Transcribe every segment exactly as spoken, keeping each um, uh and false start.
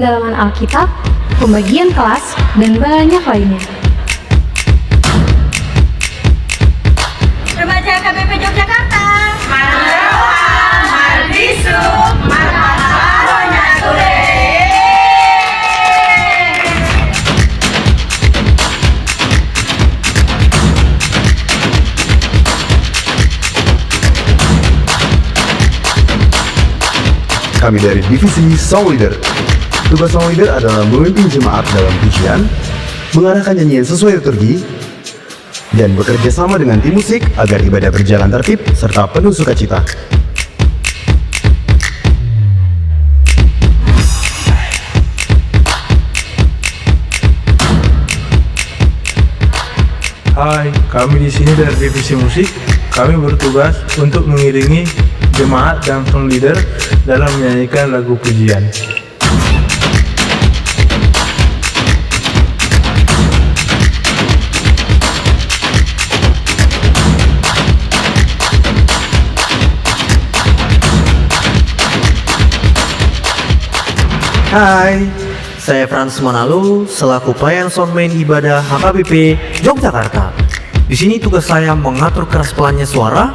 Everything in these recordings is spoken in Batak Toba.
pendalaman Alkitab, pembagian kelas, dan banyak lainnya. Remaja H K B P Yogyakarta, marroha, marbisuk, marpatar-patar, nyatude. Kami dari Divisi Song Leader. Tugas song leader adalah memimpin jemaat dalam pujian, mengarahkan nyanyian sesuai liturgi, dan bekerja sama dengan tim musik agar ibadah berjalan tertib serta penuh sukacita. Hai, kami di sini dari divisi musik. Kami bertugas untuk mengiringi jemaat dan song leader dalam menyanyikan lagu pujian. Hai, saya Frans Manalo selaku pelayan soundman ibadah H K B P Yogyakarta. Di sini tugas saya mengatur keras pelannya suara,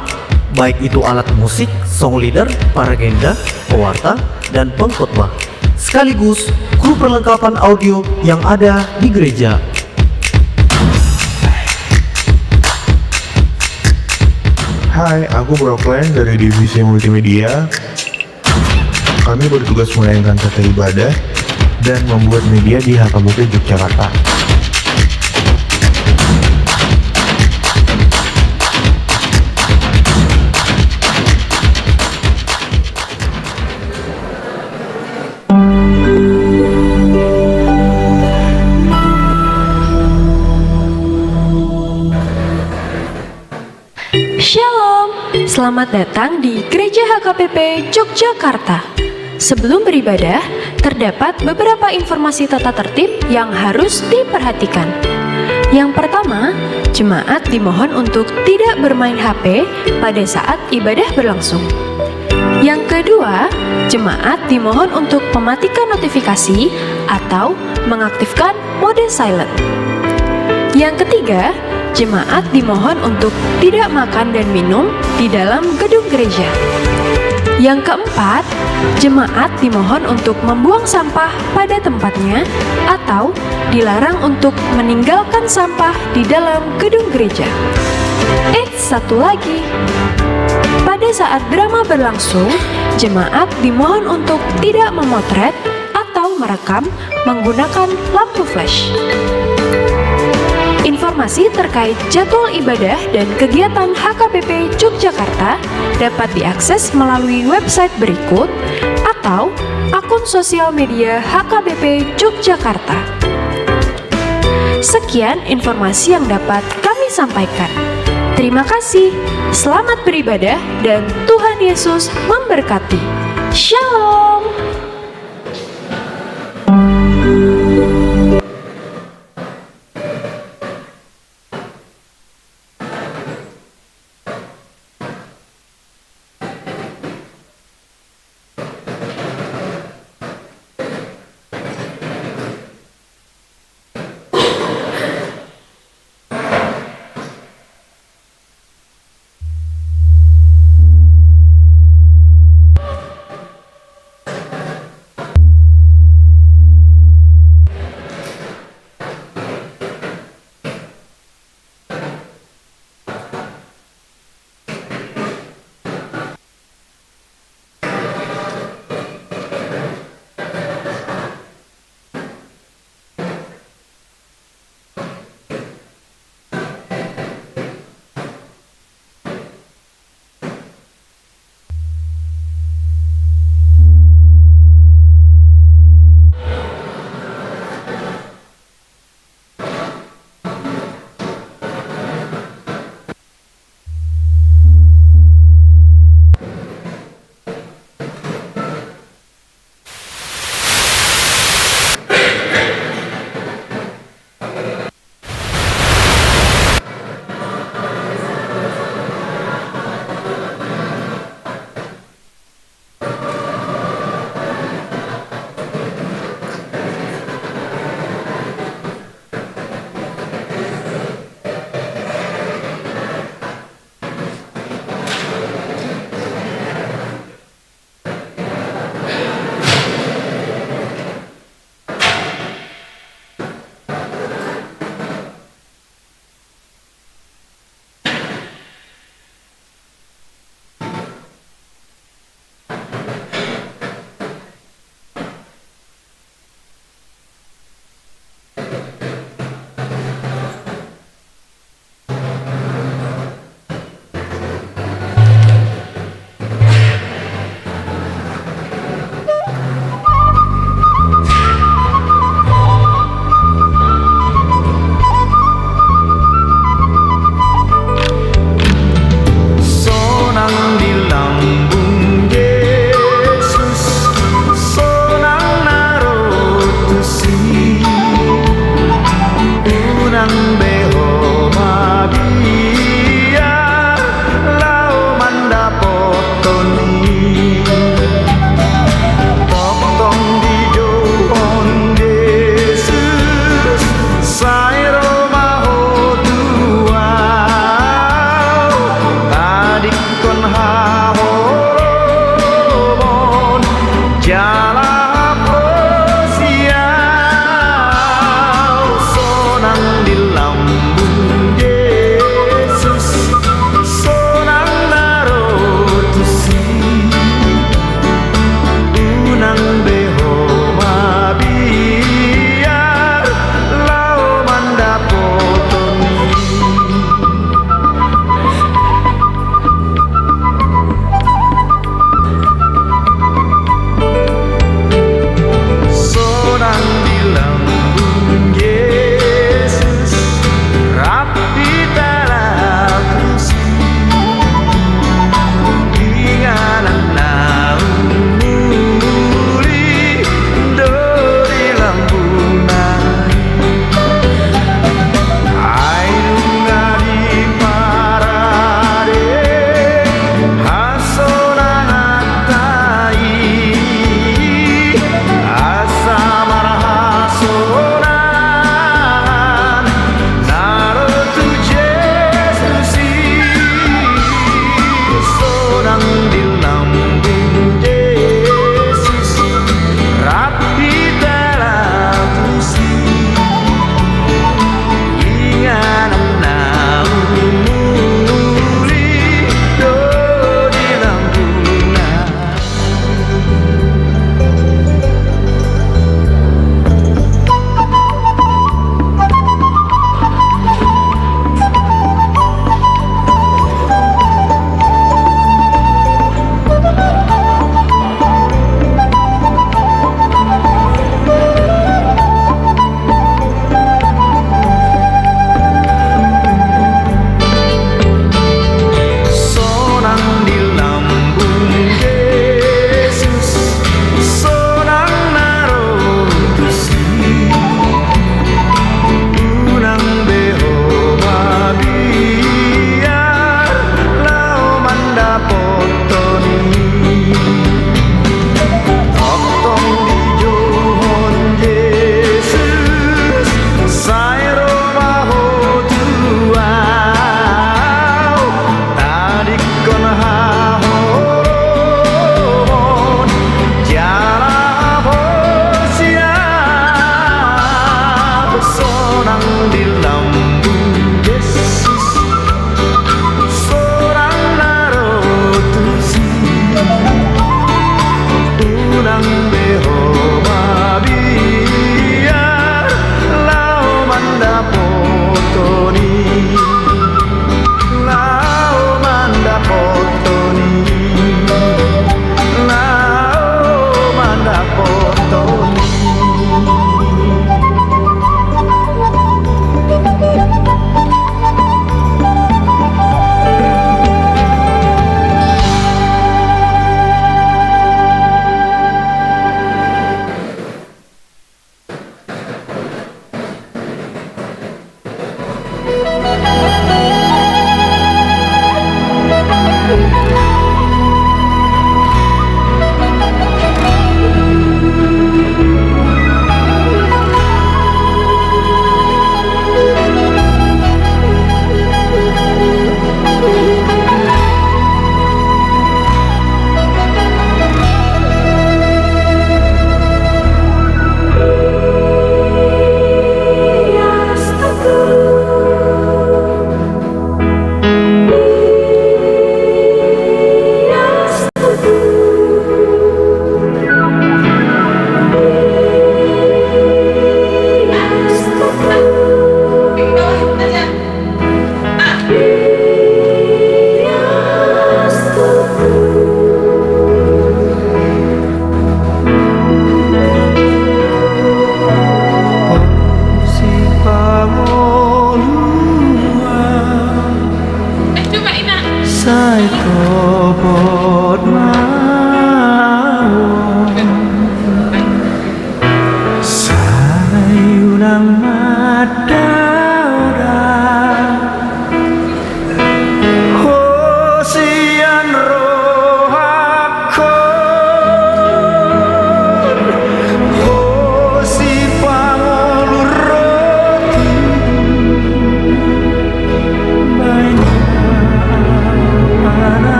baik itu alat musik, song leader, paragenda, pewarta, dan pengkhotbah, sekaligus kru perlengkapan audio yang ada di gereja. Hai, aku Broklen dari Divisi Multimedia. Kami bertugas melayangkan tata ibadah dan membuat media di H K B P Yogyakarta. Shalom, selamat datang di Gereja H K B P Yogyakarta. Sebelum beribadah, terdapat beberapa informasi tata tertib yang harus diperhatikan. Yang pertama, jemaat dimohon untuk tidak bermain H P pada saat ibadah berlangsung. Yang kedua, jemaat dimohon untuk mematikan notifikasi atau mengaktifkan mode silent. Yang ketiga, jemaat dimohon untuk tidak makan dan minum di dalam gedung gereja. Yang keempat, jemaat dimohon untuk membuang sampah pada tempatnya atau dilarang untuk meninggalkan sampah di dalam gedung gereja. Eits, satu lagi. Pada saat drama berlangsung, jemaat dimohon untuk tidak memotret atau merekam menggunakan lampu flash. Informasi terkait jadwal ibadah dan kegiatan H K B P Yogyakarta dapat diakses melalui website berikut atau akun sosial media H K B P Yogyakarta. Sekian informasi yang dapat kami sampaikan. Terima kasih. Selamat beribadah dan Tuhan Yesus memberkati. Shalom.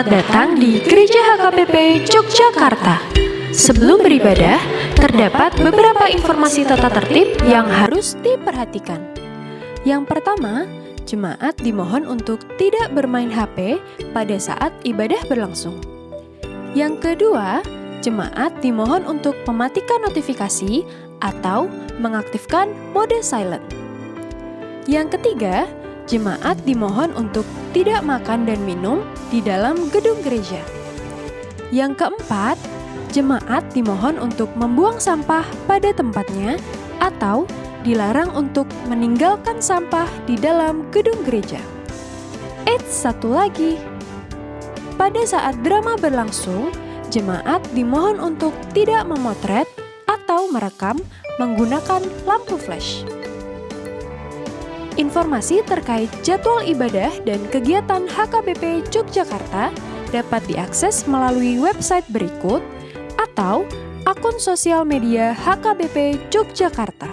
Selamat datang di Gereja H K B P Yogyakarta. Sebelum beribadah, terdapat beberapa informasi tata tertib yang harus diperhatikan. Yang pertama, jemaat dimohon untuk tidak bermain H P pada saat ibadah berlangsung. Yang kedua, jemaat dimohon untuk mematikan notifikasi atau mengaktifkan mode silent. Yang ketiga, jemaat dimohon untuk tidak makan dan minum di dalam gedung gereja. Yang keempat, jemaat dimohon untuk membuang sampah pada tempatnya atau dilarang untuk meninggalkan sampah di dalam gedung gereja. Eits, satu lagi. Pada saat drama berlangsung, jemaat dimohon untuk tidak memotret atau merekam menggunakan lampu flash. Informasi terkait jadwal ibadah dan kegiatan H K B P Yogyakarta dapat diakses melalui website berikut atau akun sosial media H K B P Yogyakarta.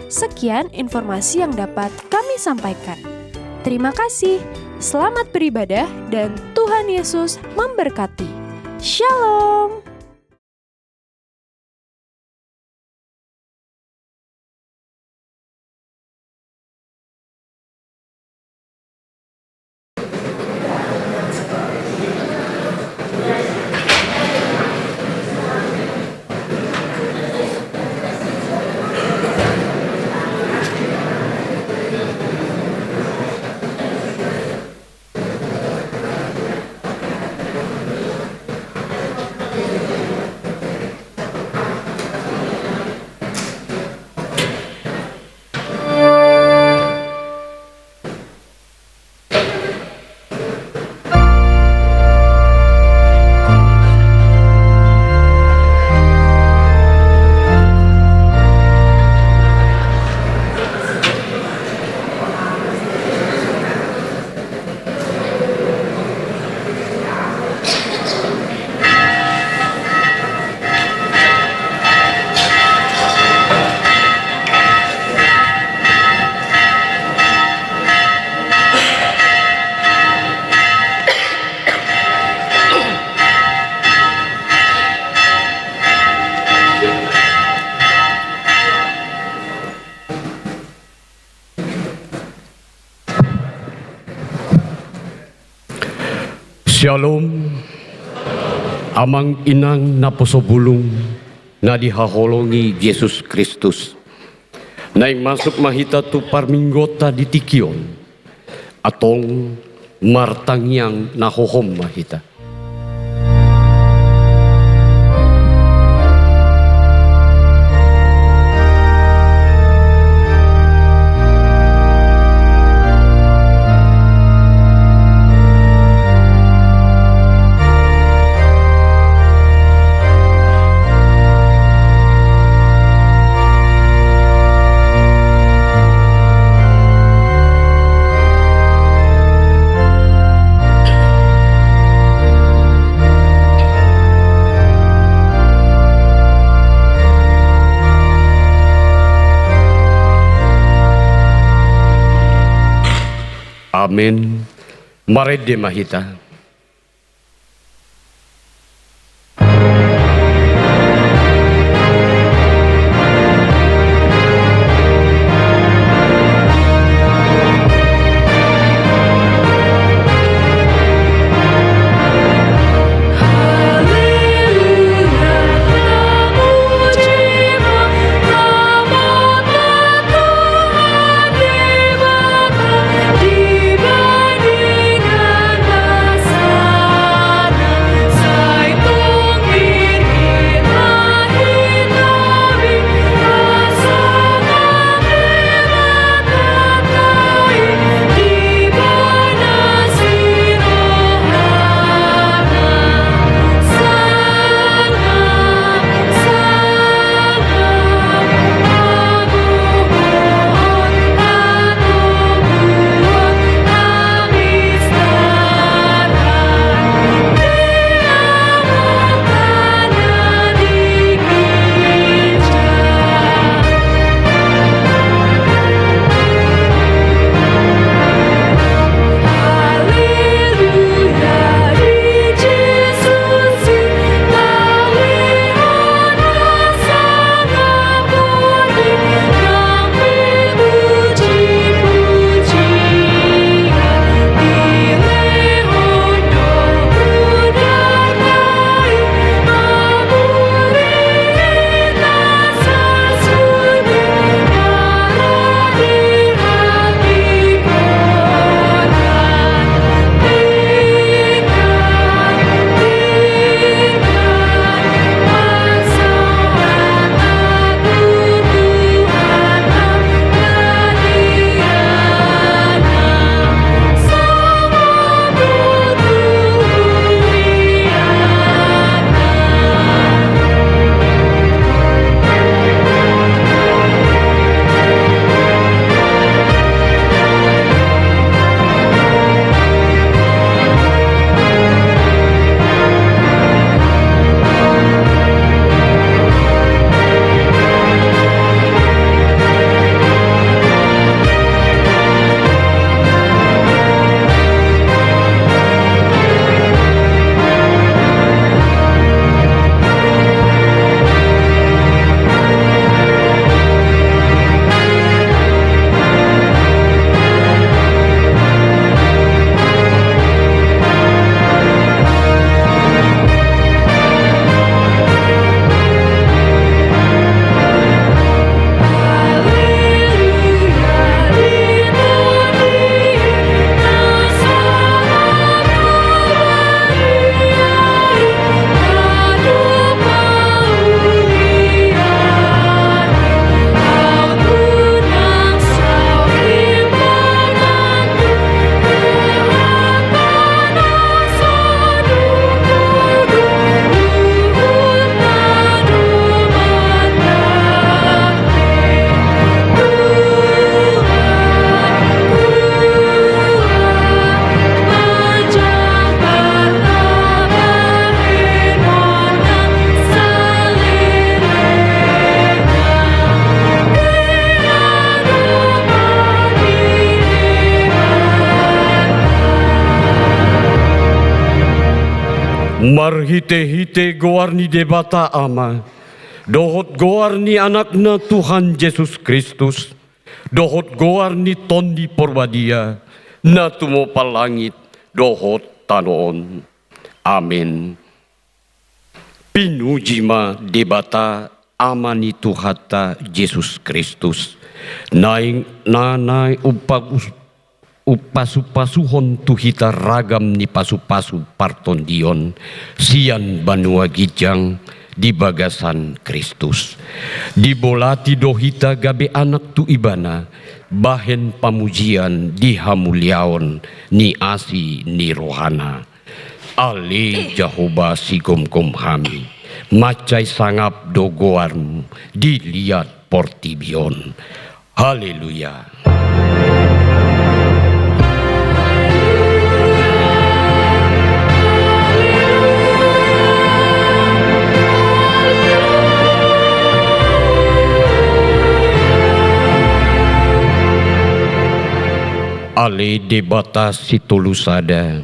Sekian informasi yang dapat kami sampaikan. Terima kasih. Selamat beribadah dan Tuhan Yesus memberkati. Shalom. Syalom. Amang inang naposo bulung na dihaholongi Jesus Kristus. Naeng masuk ma hita tu parmingguonta di tingki on. Antong martangiang na hohom ma hita. Amen. Marende ma hita. Marhite-hite goar ni Debata Ama, dohot goar ni Anakna Tuhan Jesus Kristus, dohot goar ni Tondi Porbadia, na tumompa langit dohot tano on. Amen. Pinuji ma Debata, Ama ni Tuhanta Jesus Kristus, naeng na naeng umpagus-, umpasupasuhon tu hita ragam ni pasupasu partondion sian banua ginjang di bagasan Kristus. Dibolati do hita gabe anak tu Ibana, bahen pamujian di hamuliaon ni asi ni rohana. Ale Jahowa, sigomgom hami, mansai sangap do goarmu di liat portibi on. Haleluya. Ale Debata Sitolu Sada,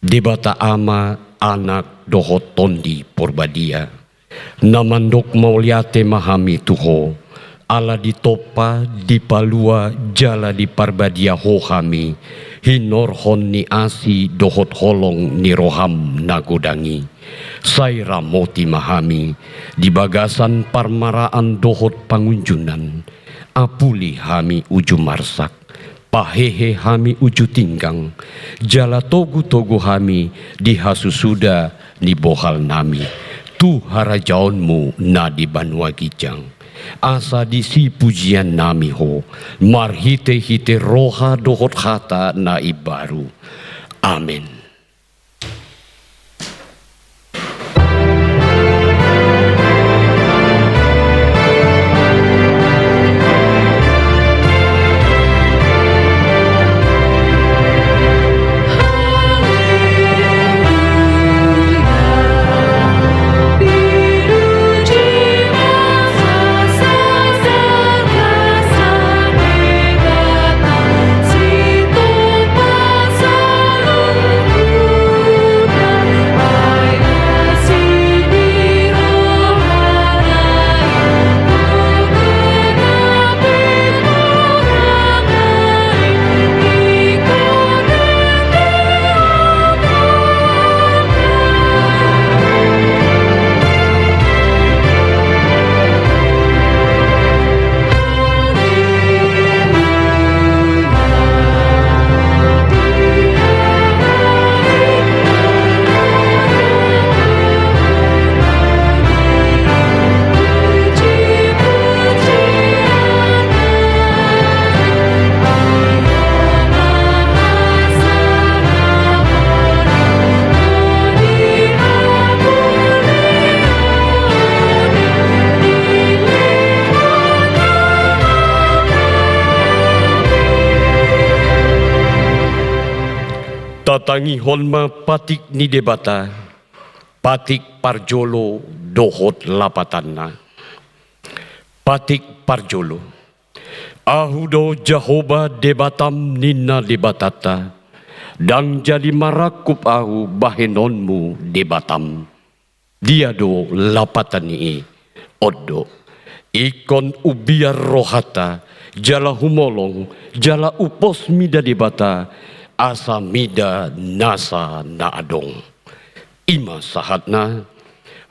Debata Ama, Anak, dohot Tondi Porbadia, na mandok mauliate ma hami tu Ho, ala ditompa, dipalua, jala diparbadia Ho hami, hinorhon ni asi dohot holong ni roham na godang i. Sai ramoti ma hami di bagasan parmaraan dohot pangunjunan, apuli hami uju marsak, pahehe hami uju tinggang, jala togu-togu hami di hasusuda ni bohalnami, tu harajaonmu na di banua ginjang. Asa disi pujiannami Ho, marhite-hite roha dohot hata na imbaru. Amen. Tatangihon ma patik ni Debata, patik parjolo dohot lapatanna. Patik parjolo. Ahu do Jahowa Debatam, ninna Debatanta, ndang jadi marangkup Ahu bahenonmu Debatam. Dia do lapatan ni i? On do, ingkon umbiar rohanta, jala humolong, jala umpos mida Debata, asa mida nasa na adong. I ma sahatna,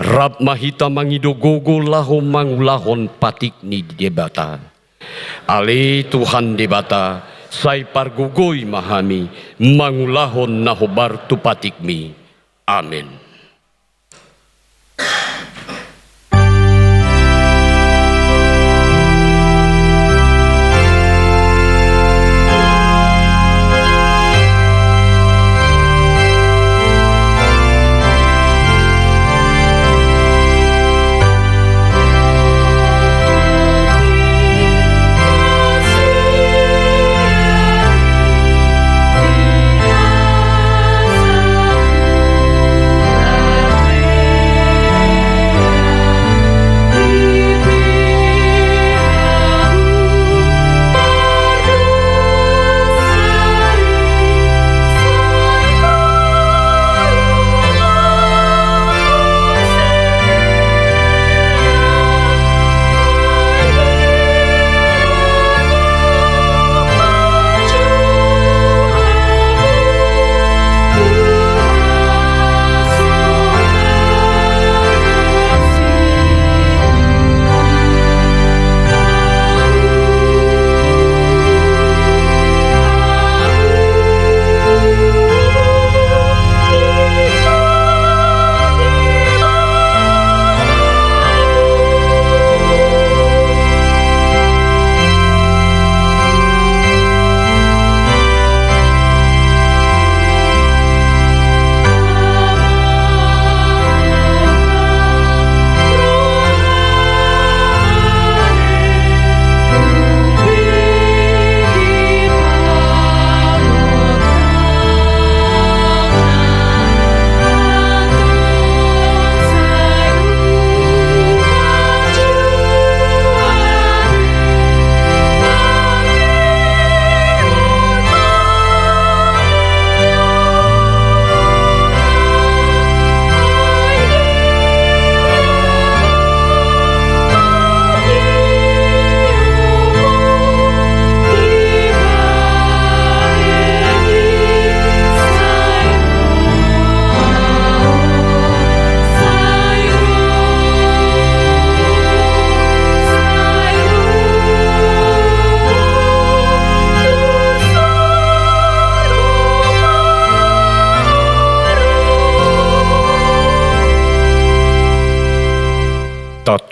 rap ma hita mangido gogo laho mangulahon patik ni Debata. Ale Tuhan Debata, sai pargogoi ma hami mangulahon na hombar tu patikmi. Amen.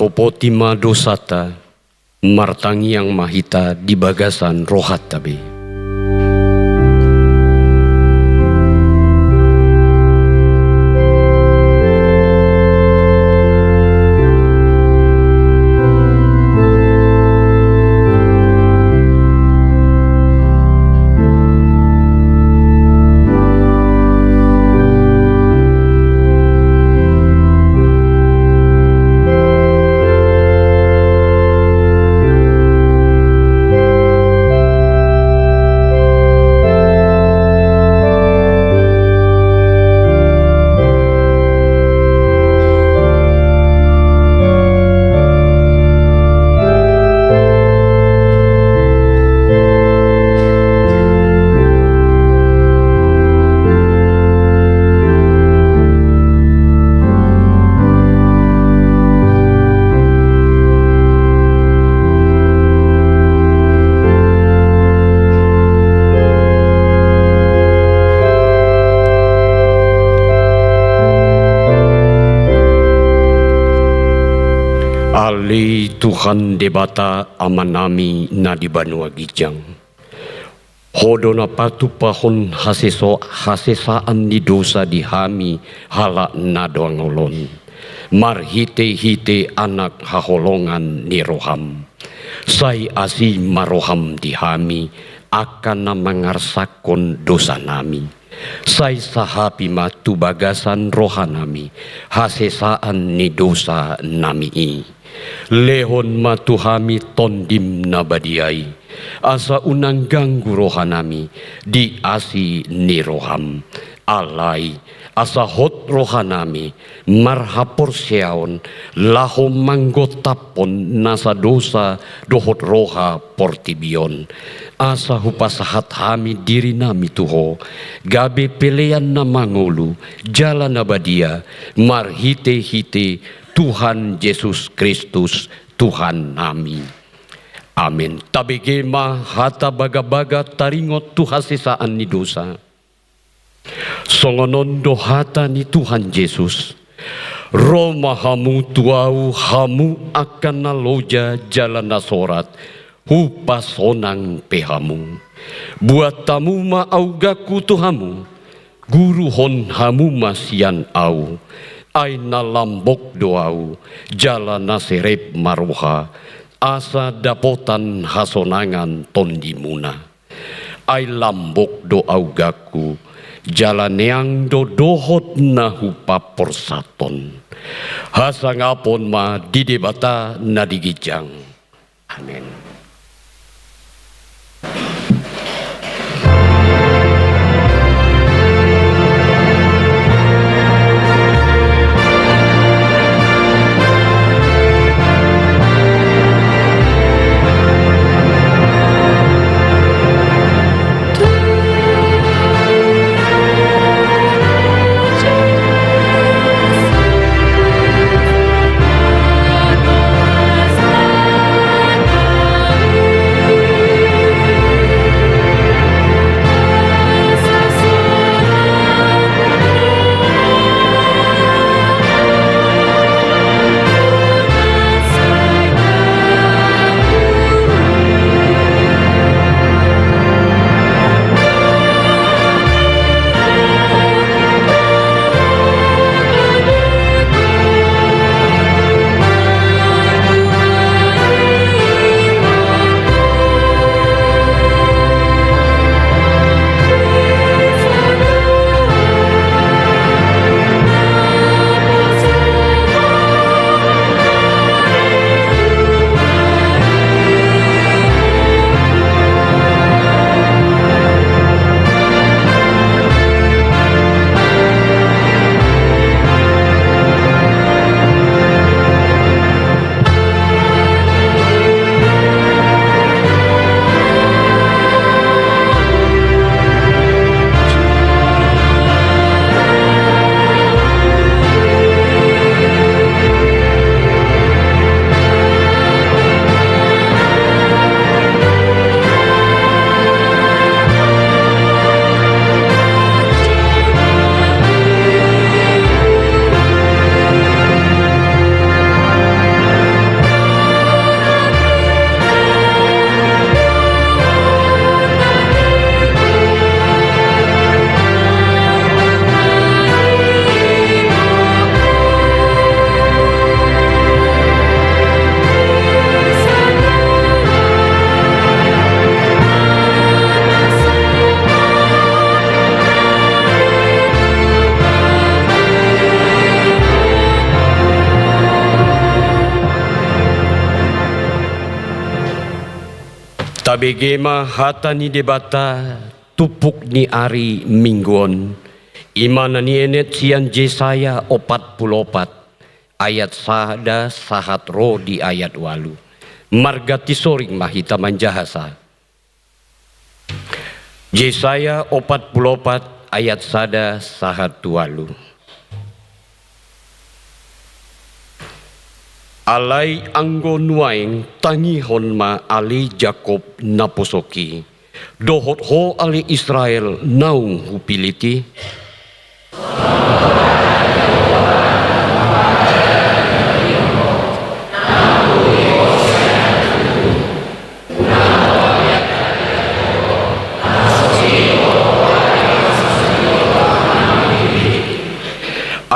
Popoti ma dosanta, martangiang ma hita di bagasan rohanta be. Ale Tuhan Debata Amanami na di banua ginjang, Ho do na patupahon haseso-, hasesaan ni dosa di hami halak na dohangol on, marhitehite Anak haholongan ni roham. Sai asi ma roham di hami angka na mangarsakhon dosanami. Sai sahapi ma tu bagasan rohanami hasesaan ni dosanami i. Lehon ma tu hami Tondim na badia i, asa unang ganggu rohanami di asi ni roham. Alai, asa hot rohanami marhaporseaon laho manggotaphon nasa dosa dohot roha portibi on. Asa hupasahat hami dirinami tu Ho, gabe pelean na mangolu jala na badia, marhitehite Tuhan Jesus Kristus, Tuhannami. Amen. Tabege ma hata bagabaga taringot tu hasesaan ni dosa. Songon on do hata ni Tuhan Jesus: Ro ma hamu tu Ahu, hamu angka na loja jala na sorat, hupasonang pe hamu. Buat hamu ma augangku tu hamu, guruhon hamu ma sian Ahu. Ai na lambok do Ahu, jala na serep ma roha, asa dapotan hasonangan tondimuna. Ai lambok do augangku, jala neang do dohot na hupaporsathon. Hasangapon ma di Debata na di ginjang. Amen. Bege ma hata ni Debata, tupuk ni ari Minggu on. I ma na nienet sian Jesaya opat pulu opat, ayat sada sahat ro di ayat ualu. Marganti soring ma hita manjahasa. Jesaya opat pulu opat ayat sada sahat ualu. Alai anggo nuaeng tangihon ma ale Jakob naposok i, dohot ho ale Israel naung hupilit i.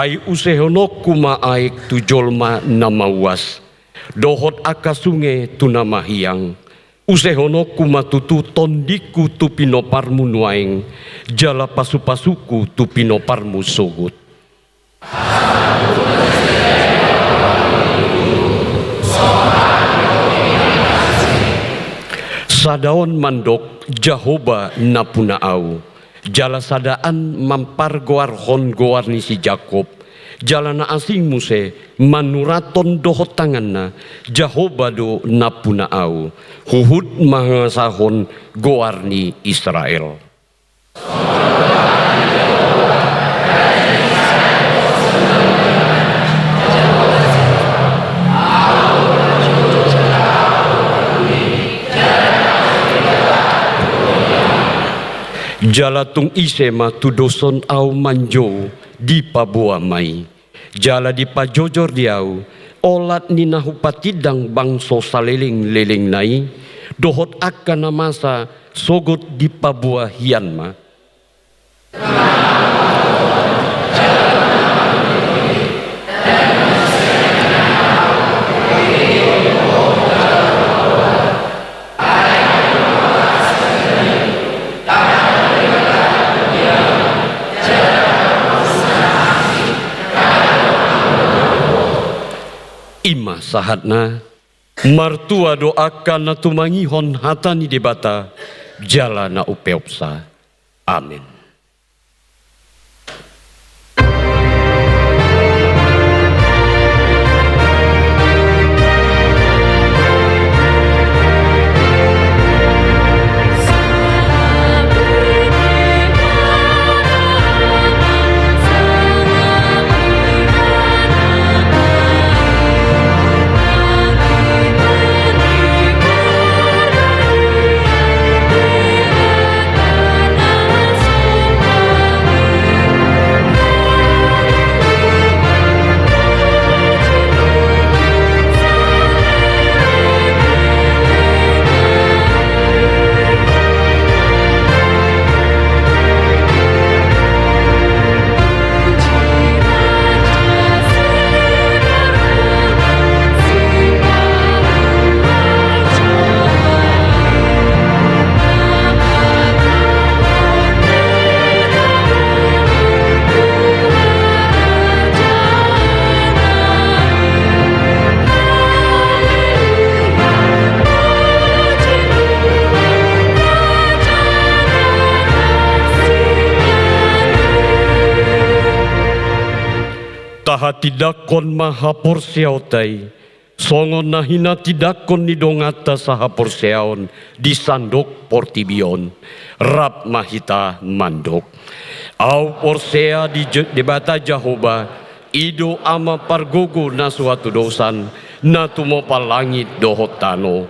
Ai usehononku ma aek tu jolma na mauas, dohot angka sunge tu na mahiang. Usehononku ma tutu tondingku tu pinoparmu nuaeng, jala pasupasungku tu pinoparmu sogot. Sada on mandok Jahowa na puna ahu, jala sada an mampargoarhon goar ni si Jakob, jala na asing muse manurathon dohot tanganna, Jahowa do na puna ahu, huhut mangasahon goar ni Israel. Jala tung ise ma tudoshon ahu manjou, dipaboa ma i. Jala dipajojor di ahu olat ni na hupatindang bangso salelenglelengna i, dohot angka na masa sogot dipaboa hian ma. I ma sahatna. Martua do angka na tumangihon hata ni Debata, jala na umpeopsa. Amen. Tahatindangkon ma haporseaonta i, songon na hinatindangkon ni donganta sahaporseaon di sandok portibi on. Rap ma hita mandok. Ahu porsea di Je-, Debata Jahowa, i do Ama pargogo na so hatudosan, na tumopa langit dohot tano.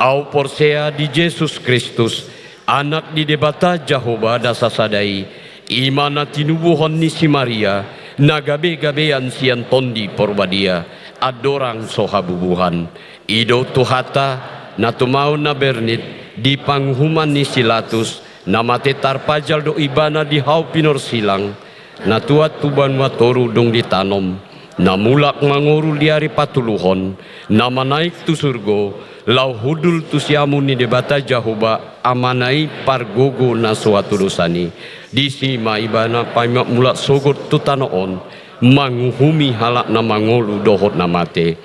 Ahu porsea di Jesus Kristus, Anak ni Debata Jahowa na sasada i, i ma na tinubuhon ni si Maria, na gabegabean sian Tondi Porbadia, andorang so habubuhan. I do Tuhanta, na tumaon na bernit, di panguhuman ni si Latus, na mate tarpajal do Ibana di hau pinorsilang, na tuat tu banua toru dung ditanom, na mulak mangolu di ari patoluhon, na manaek tu surgo, laho hundul tu siamun ni Debata Jahowa, Amana i pargogo na so hatudosan i. Disi ma Ibana paima mulak sogot tu tano on, manguhumi halak na mangolu dohot na mate.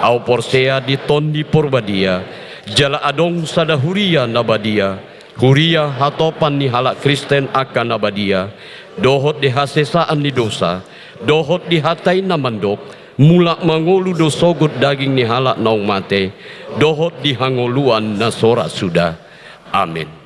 Ahu porsea di Tondi Porbadia, Jala adong sada huria na badia, huria hatopan ni halak Kristen angka na badia, dohot di hasesaan ni dosa, dohot di hata i na mandok, mulak mangolu do sogot daging ni halak naung mate, dohot di hangoluan na so ra suda. Amen.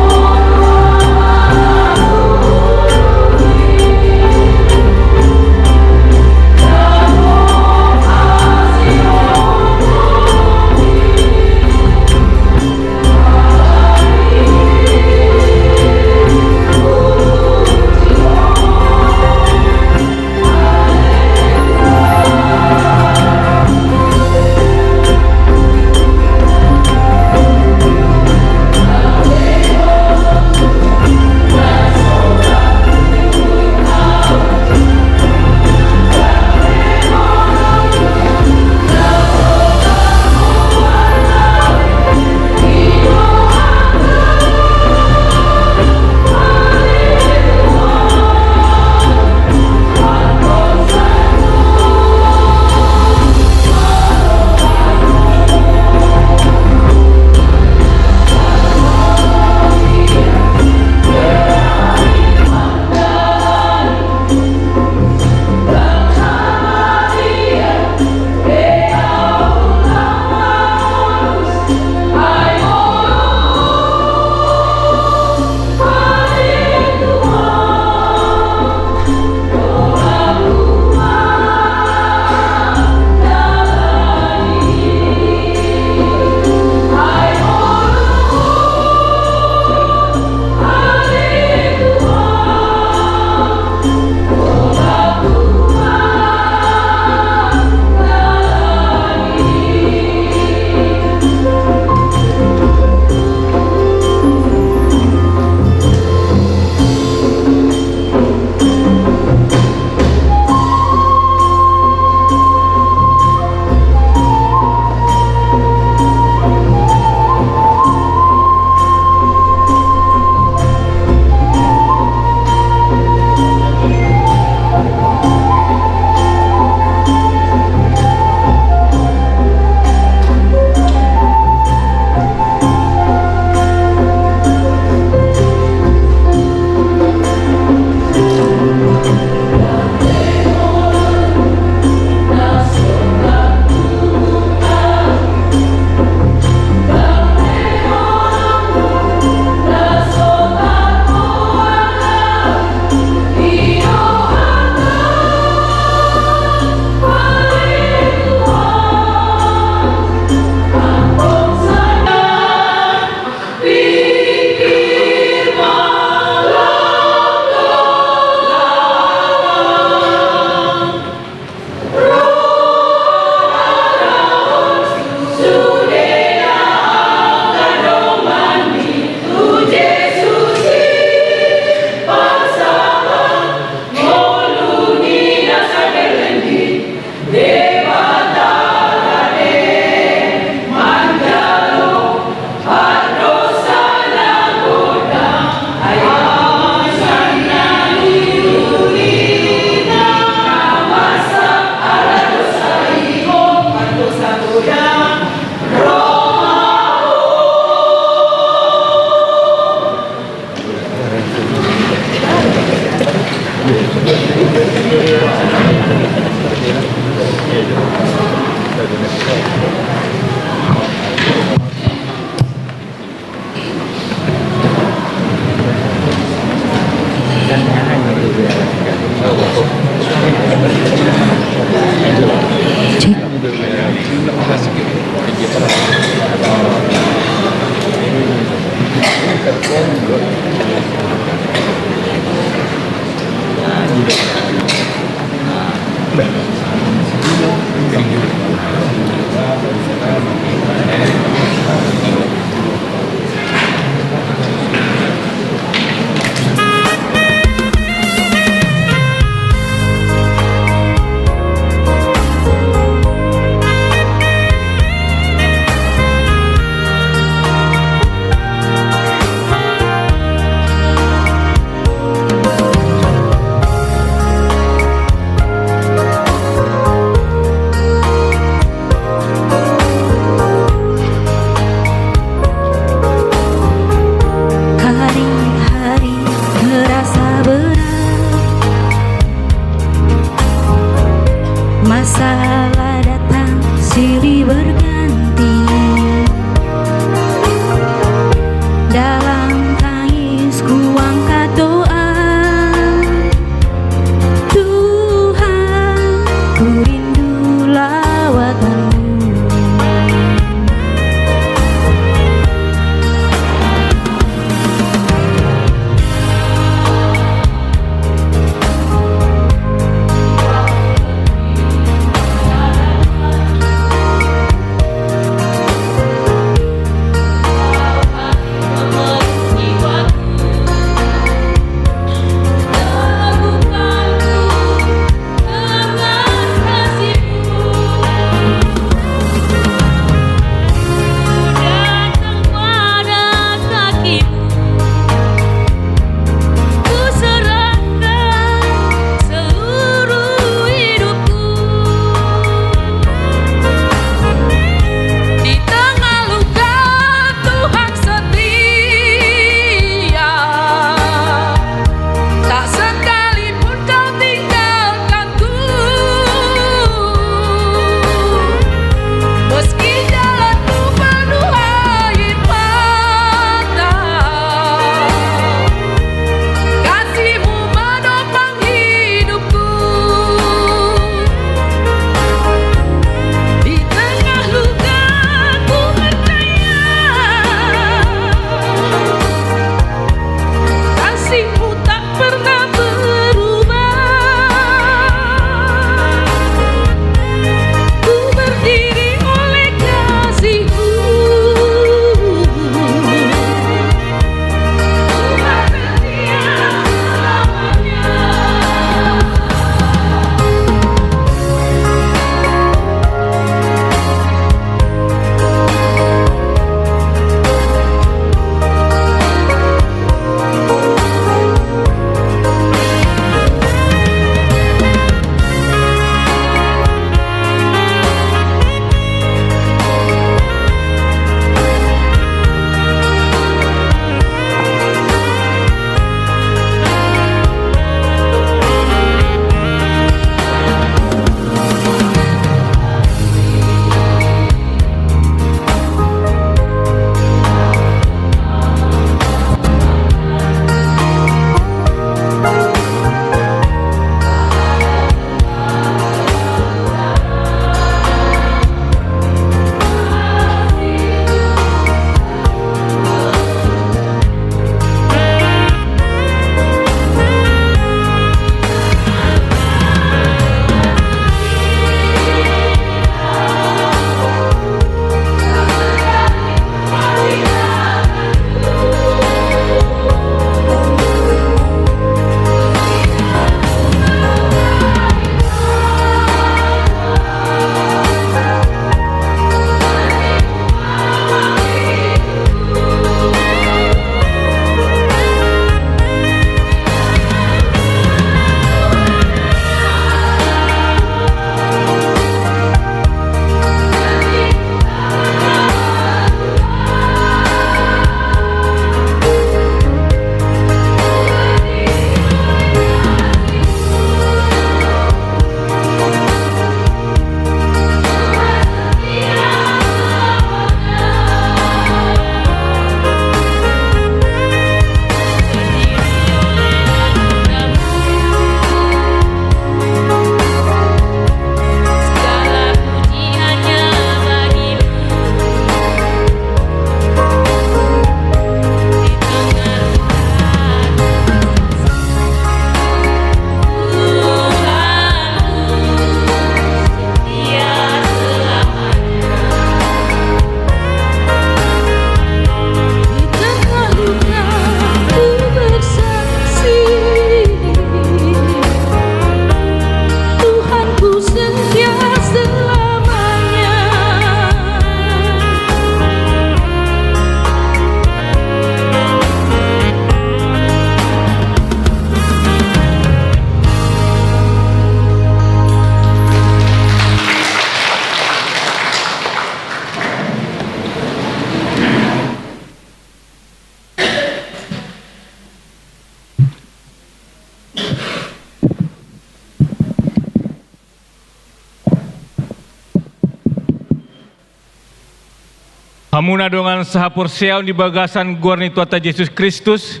Hamuna dongan sahaporseaon di bagasan goar ni Tuhanta Jesus Kristus,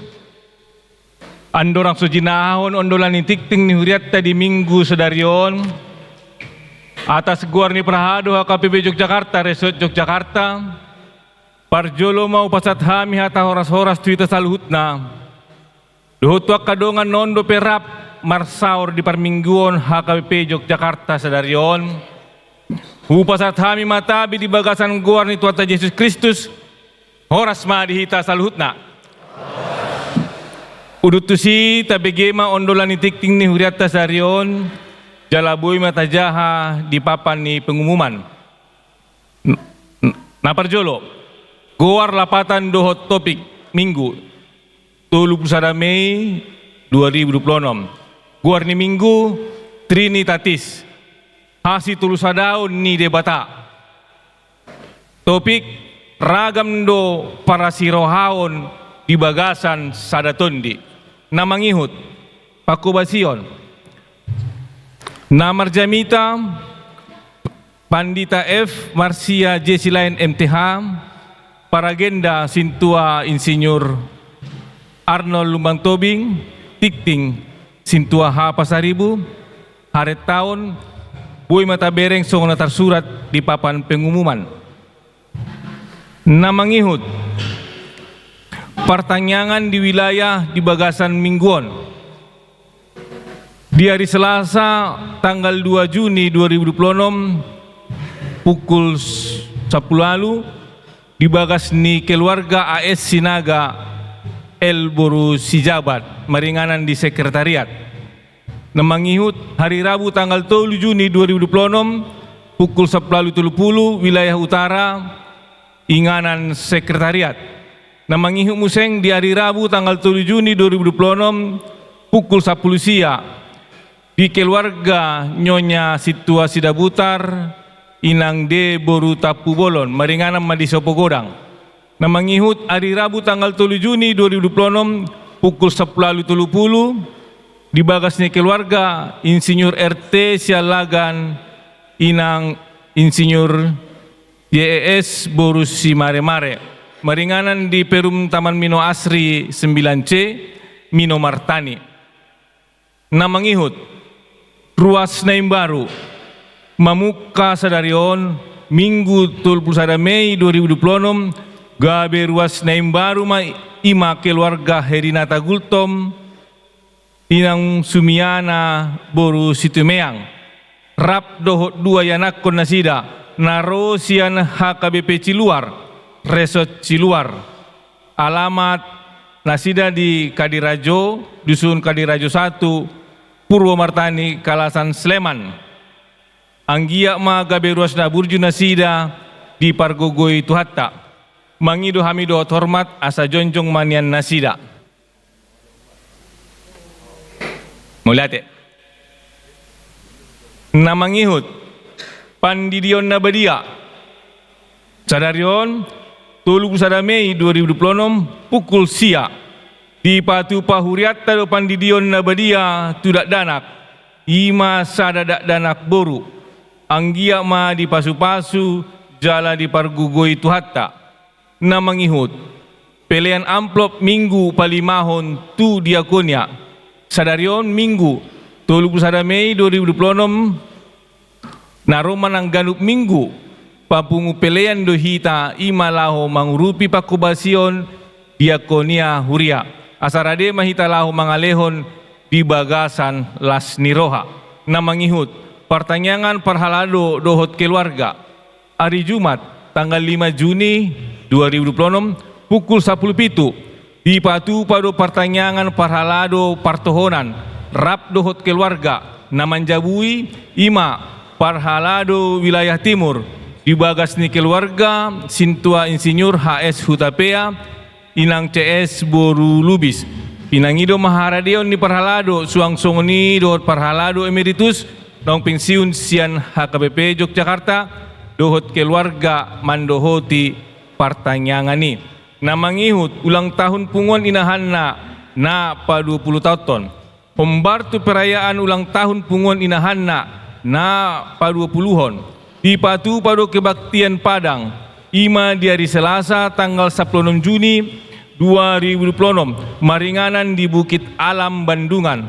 andorang so jinahahon ondolan ni tingting ni hurianta di Minggu sadari on, atas goar ni parhalado H K B P Yogyakarta, Resort Yogyakarta, parjolo ma hupasahat hami hata horas-horas tu hita saluhutna. Dohot tu angka dongan na on dope rap marsaor di parmingguon H K B P Yogyakarta sadari on, hupasahat hami ma tabi di bagasan goar ni Tuhanta Jesus Kristus. Horas ma di hita saluhutna. Udut tusi, tabege ma ondolan ni tingting ni hurianta sadari on, jala boi ma tajaha di papan ni pengumuman. N-, n-, na parjolo, goar, lapatan dohot topik Minggu, tolu pulu sada Mei dua ribu dua pulu onom. Goar ni Minggu, Trinitatis, hasitolusadaon ni Debata. Topik, ragam do parasirohaon di bagasan sada tondi. Na mangihut, pangkobasion. Na marjamita, Pandita F Marsia Jesilaen M Th, paragenda Sintua Insinyur Arnold Lumban Tobing, tingting Sintua H Pasaribu, harentaon, boi ma tabereng songon na tarsurat di papan pengumuman. Na mangihut, partangiangan di wilayah di bagasan Minggu on. Di ari Selasa, tanggal dua Juni dua ribu dua pulu onom, pukul s-, sampulu ualu, di bagas ni keluarga A S Sinaga, L boru Sijabat, maringanan di sekretariat. Na mangihut, hari Rabu tanggal tolu Juni dua ribu dua pulu onom, pukul sampulu ualu tolu pulu, wilayah utara, inganan sekretariat. Na mangihut muse di ari Rabu tanggal tolu Juni dua ribu dua pulu onom, pukul sampulu sia, di keluarga Nyonya Sintua Sidabutar, Inang D boru Tampubolon, maringanan ma di Sopogodang. Na mangihut, ari Rabu tanggal tolu Juni dua ribu dua pulu onom, pukul sampulu ualu tolu pulu, di bagas ni keluarga Insinyur R T Siallagan, Inang Insinyur Y E S boru Simaremare, maringanan di Perum Taman Mino Asri sembilan C, Mino Martani. Na mangihut, ruas na imbaru, mamungka sadari on, Minggu tolu pulu sada Mei dua ribu dua pulu onom, gabe ruas na imbaru ma, i ma keluarga Herinata Gultom, Inang Sumiana boru Situmeang, rap dohot dua ianakhon nasida, na ro sian H K B P Ciluar, Resort Ciluar. Alamat nasida di Kadirajo, Dusun Kadirajo satu, Purwo Martani, Kalasan, Sleman. Anggiat ma gabe ruas na burju nasida dipargogoi Tuhanta. Mangido hami dohot hormat asa jongjong ma nian nasida. Mauliate. Na mangihut, pandidion na badia. Sadari on, tolu pulu sada Mei dua ribu dua pulu onom, pukul sia, dipatupa hurianta do pandidion na badia tu dakdanak, i ma sada dakdanak boru, anggiat ma dipasupasu jala dipargogoi Tuhanta. Na mangihut, pelean amplop Minggu palimahon tu diakonia. Sadari on Minggu, tolu pulu sada Mei dua ribu dua pulu onom, na ro manang ganup Minggu, papungu pelean do hita, i ma laho mangurupi pangkobasion diakonia huria. Asa rade ma hita laho mangalehon di bagasan las ni roha. Na mangihut, partangiangan parhalado dohot keluarga. Ari Jumat, tanggal lima Juni dua ribu dua pulu onom, pukul sampulu pitu, dipatupa do partangiangan parhalado partohonan, rap dohot keluarga, na manjabui, i ma parhalado wilayah timur, di bagas ni keluarga Sintua Insinyur H S Hutapea, Inang C S boru Lubis. Pinangido ma haradeon ni parhalado, suang songon i dohot parhalado emeritus, naung pensiun sian H K B P Yogyakarta, dohot keluarga mandohoti partangiangan i. Na mangihut ulang tahun punguan inahanna na paduapuluhonton. Hombar tu perayaan ulang tahun punguan inahanna na paduapuluhon, dipatupa do kebaktian padang, I ma di ari Selasa tanggal sampulu onom Juni dua ribu dua puluh onom, maringanan di Bukit Alam Bandungan.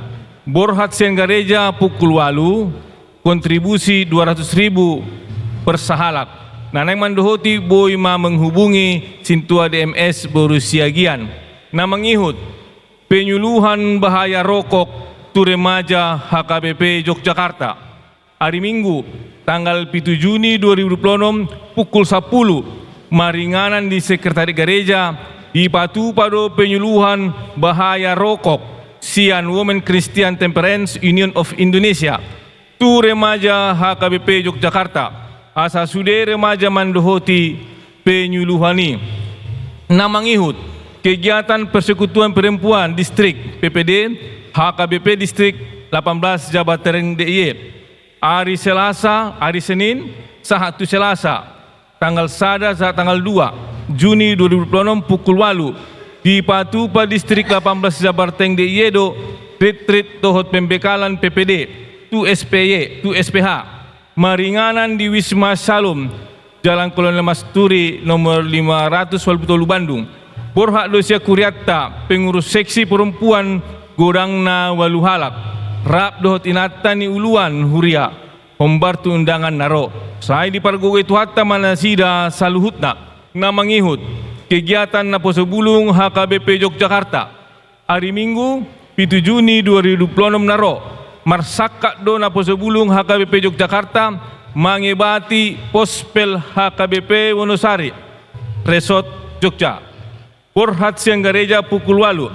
Borhat sian gareja pukul ualu, kontribusi dua ratus ribu per sahalak. Na naeng mandohoti boi ma menghubungi sintua D M S Boru Siagian. Na mangihut, penyuluhan bahaya rokok tu remaja H K B P Yogyakarta. Ari Minggu, tanggal pitu Juni dua ribu dua puluh onom, pukul sampulu, maringanan di Sekretariat Gareja, dipatupa do penyuluhan bahaya rokok sian Women Christian Temperance Union of Indonesia tu remaja H K B P Yogyakarta, asa sude remaja mandohoti penyuluhan i. Na mangihut, kegiatan Persekutuan Perempuan Distrik, P P D, H K B P Distrik delapan belas Jabar Tereng D I Y. Ari Selasa, ari Senin, sahat tu Selasa, tanggal sada sahat tanggal dua Juni dua ribu dua puluh onom, pukul ualu, dipatupa Distrik delapan belas Jabar Tereng D I Y do retreat dohot pembekalan P P D, tu S P Y, tu S P H. Maringanan di Wisma Shalom, Jalan Kolonel Masturi, nomor lima ratus walu pulu tolu, Bandung. Borhat do sian hurianta, pengurus seksi perempuan, godangna ualu halak, rap dohot inanta ni uluan huria, hombar tu undangan na ro. Sai dipargogoi Tuhanta ma nasida saluhutna. Na mangihut, kegiatan Naposo Bulung H K B P Yogyakarta. Ari Minggu, pitu Juni dua ribu dua puluh onom na ro, marsangkap do Naposo Bulung H K B P Yogyakarta mangebati Pospel H K B P Wonosari, Resort Jogja. Borhat sian gareja pukul ualu.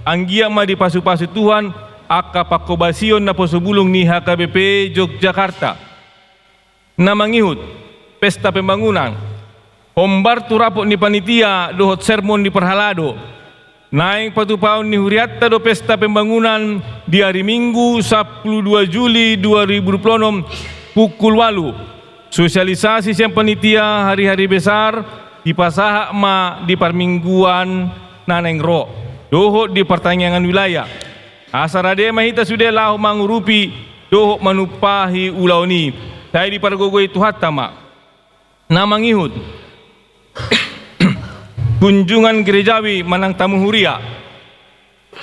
Anggiat ma dipasupasu Tuhan angka panghobasion Naposo Bulung ni H K B P Yogyakarta. Na mangihut, pesta pembangunan. Hombar tu rapot ni panitia dohot sermon ni parhalado. Naeng patupaon ni hurianta do pesta pembangunan di ari Minggu, sampulu dua Juli dua ribu dua puluh onom, pukul ualu. Sosialisasi sian panitia hari-hari besar dipasahat ma di parmingguan na naeng ro dohot di partangiangan wilayah. Asa rade ma hita sude laho mangurupi dohot manumpahi ulaon i. Sai dipargogoi Tuhanta ma. Na mangihut, kunjungan gerejawi manang tamu huria.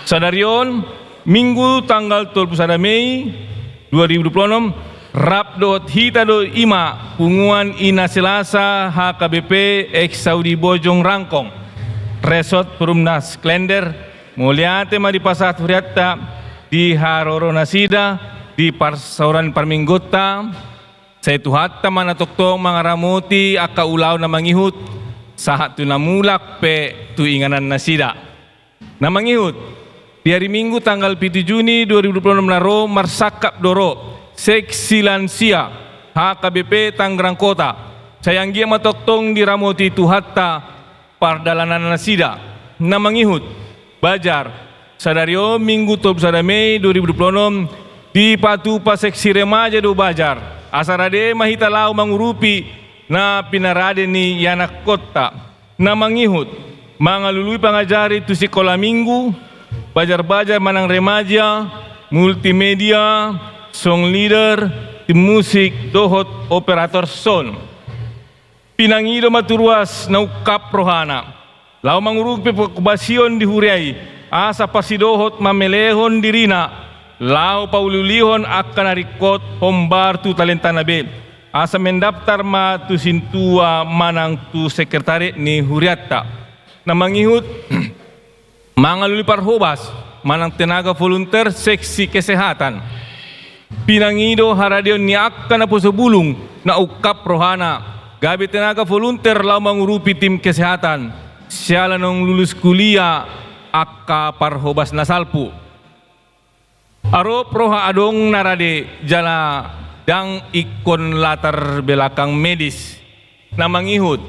Sadari on, Minggu tanggal tolu pulu sada Mei dua ribu dua puluh onom, rap dohot hita do i ma punguan Ina Selasa H K B P Eksaudi Bojong Rangkong, Resort Perumnas Klender. Mauliate ma dipasahat hurianta di haroro nasida, di parsaoran parmingguonta. Sai Tuhanta ma na tongtong mangaramoti angka ulaon na mangihut, sahat tu na mulak pe tu inganan nasida. Na mangihut, di ari Minggu tanggal pitu Juni dua ribu dua puluh onom na ro, marsangkap do ro seksi lansia H K B P Tangerang Kota. Sai anggiat ma tongtong diramoti Tuhanta pardalanan nasida. Na mangihut, bazar. Sadari on, Minggu tolu pulu sada Mei dua ribu dua pulu onom, dipatupa seksi remaja do bazar. Asa rade ma hita laho mangurupi na pinarade ni ianakkonta. Na mangihut, mangalului pangajari tu sikola Minggu, bazar-bazar manang remaja, multimedia, song leader, tim musik, dohot operator sound. Pinangido ma tu ruas na ungkap rohana laho mangurupi panghobasion di huria i, asa parsidohot mamelehon dirina laho pauliulihon angka na ringkot hombar tu talentana be, asa mendaftar ma tu sintua manang tu sekretariat ni hurianta. Na mangihut, mangalului parhobas manang tenaga volunteer seksi kesehatan. Pinangido haradeon ni angka naposo bulung na ungkap rohana gabe tenaga volunteer laho mangurupi tim kesehatan siala naung lulus kuliah angka parhobas na salpu. Arop roha adong na rade jala ndang ingkon latar belakang medis. Na mangihut,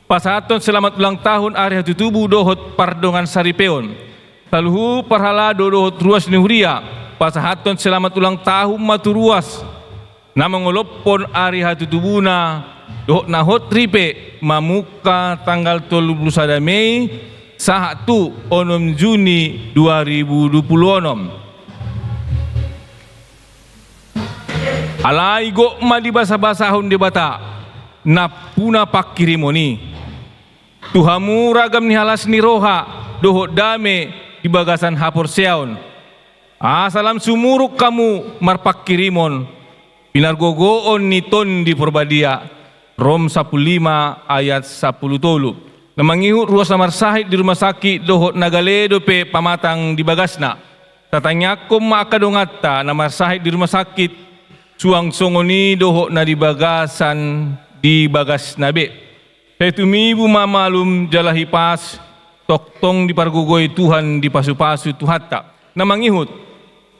pasahathon selamat ulang tahun ari hatutubu dohot pardongan saripeon. Saluhut parhalado dohot ruas ni huria, pasahathon selamat ulang tahun ma tu ruas na mangolophon ari hatutubuna dohot na hot ripe mamungka tanggal tolu pulu sada Mei sahat tu onom Juni dua ribu dua pulu onom. Alai gok ma dibasabasahon Debata, nampuna pangkirimon i. Tu hamu ragam ni halas ni roha dohot dame di bagasan haporseaon. Asa lam sumurung hamu marpangkirimon, pinargogoon ni Tondi Porbadia. Rom sampulu lima ayat sampulu tolu. Na mangihut ruas na marsahit di rumah sakit dohot na gale dope pamatang di bagasna. Tatangiangkon ma angka donganta na marsahit di rumah sakit, suang songon i dohot na di bagasan, di bagasna be. Sai tumibu ma malum jala hipas, tongtong dipargogoi Tuhan, dipasupasu Tuhanta. Na mangihut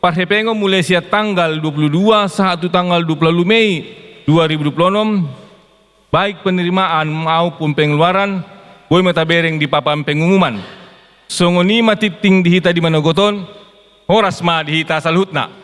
parhepengon mulai sian tanggal dua puluh dua sahat tu tanggal dua puluh ualu Mei dua ribu dua puluh enam, baik penerimaan maupun pengeluaran, boi ma tabereng di papan pengumuman. Songon i ma tingting di hita di manogot on, horas ma di hita saluhutna.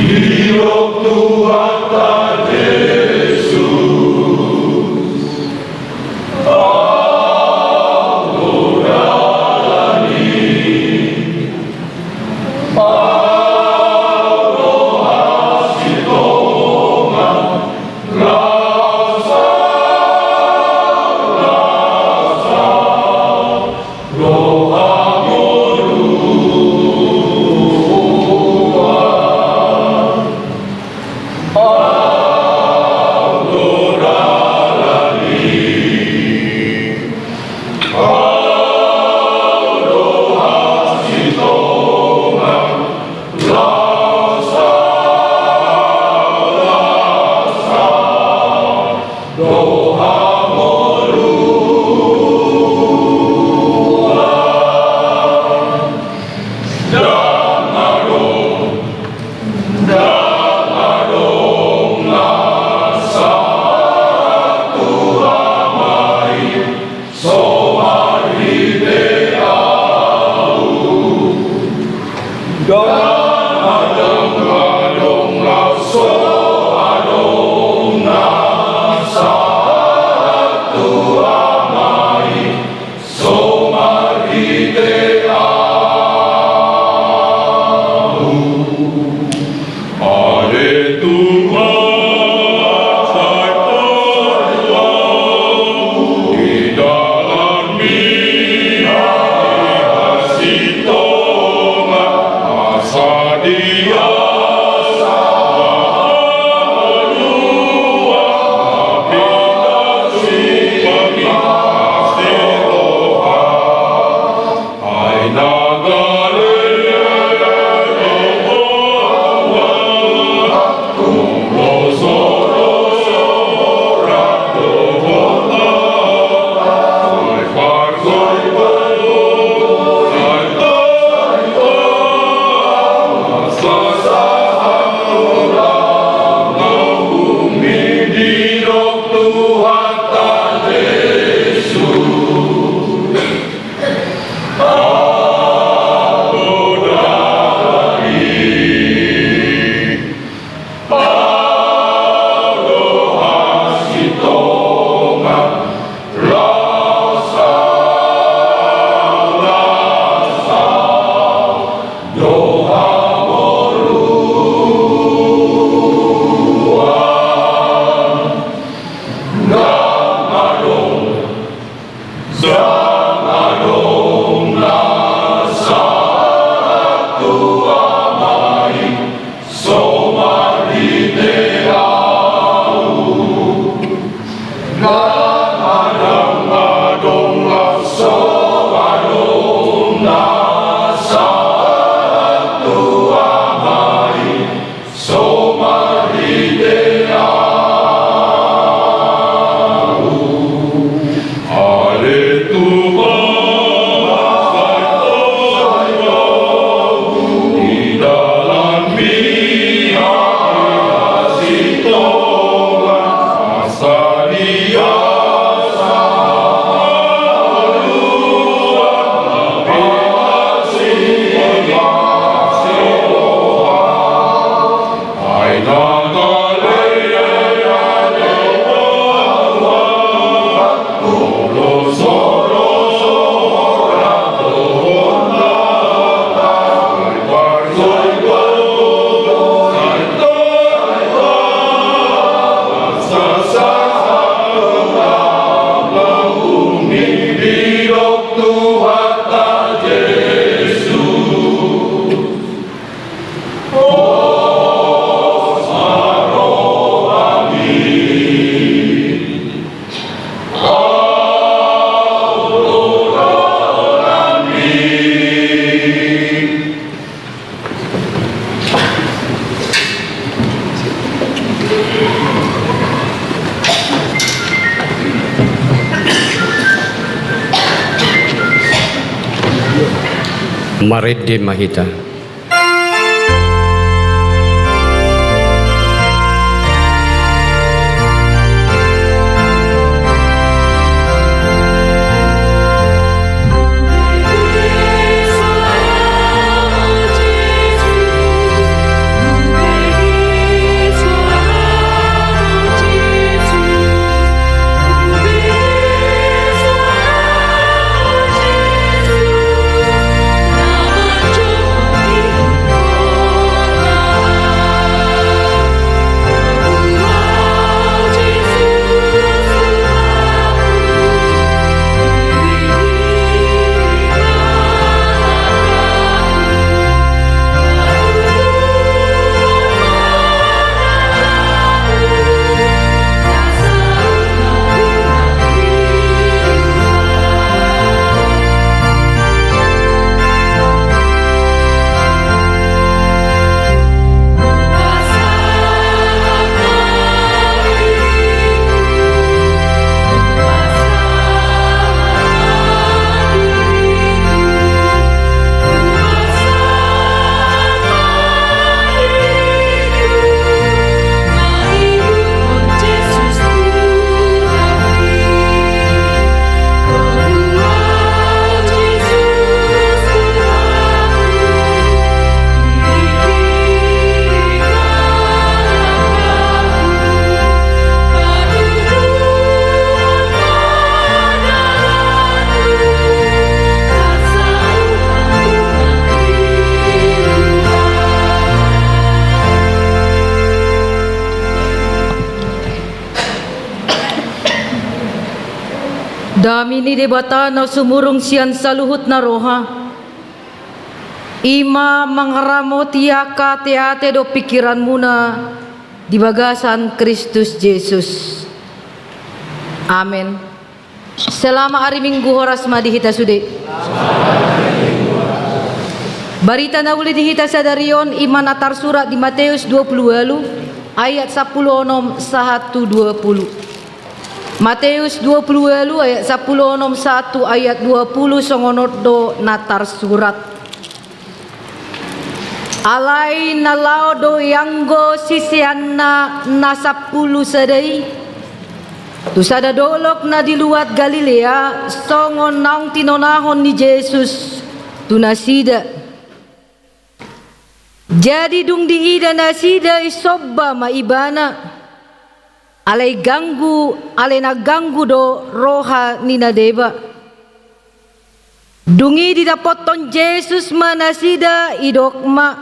Didok Tuhanta Jesus. Marende ma hita. Dame ni Debata na sumurung sian saluhut na roha, i ma mangaramoti angka ateate dohot pingkiranmuna di bagasan Kristus Jesus. Amen. Selamat ari Minggu, horas ma di hita sude. Barita na uli di hita sadari on i ma na tarsurat di Mateus dua pulu ualu ayat sampulu onom sahat tu dua pulu. Mateus dua pulu ualu ayat sampulu onom sahat tu ayat dua pulu, songon on do na tarsurat. Alai na laho do ianggo siseanna na sampulu sada i tu sada dolok na di luat Galilea, songon naung tinonahon ni Jesus tu nasida. Jadi dung diida nasida i, somba ma ibana, alai ganggu, alai na ganggu do roha ni na deba. Dung i didapothon Jesus ma nasida, didok ma: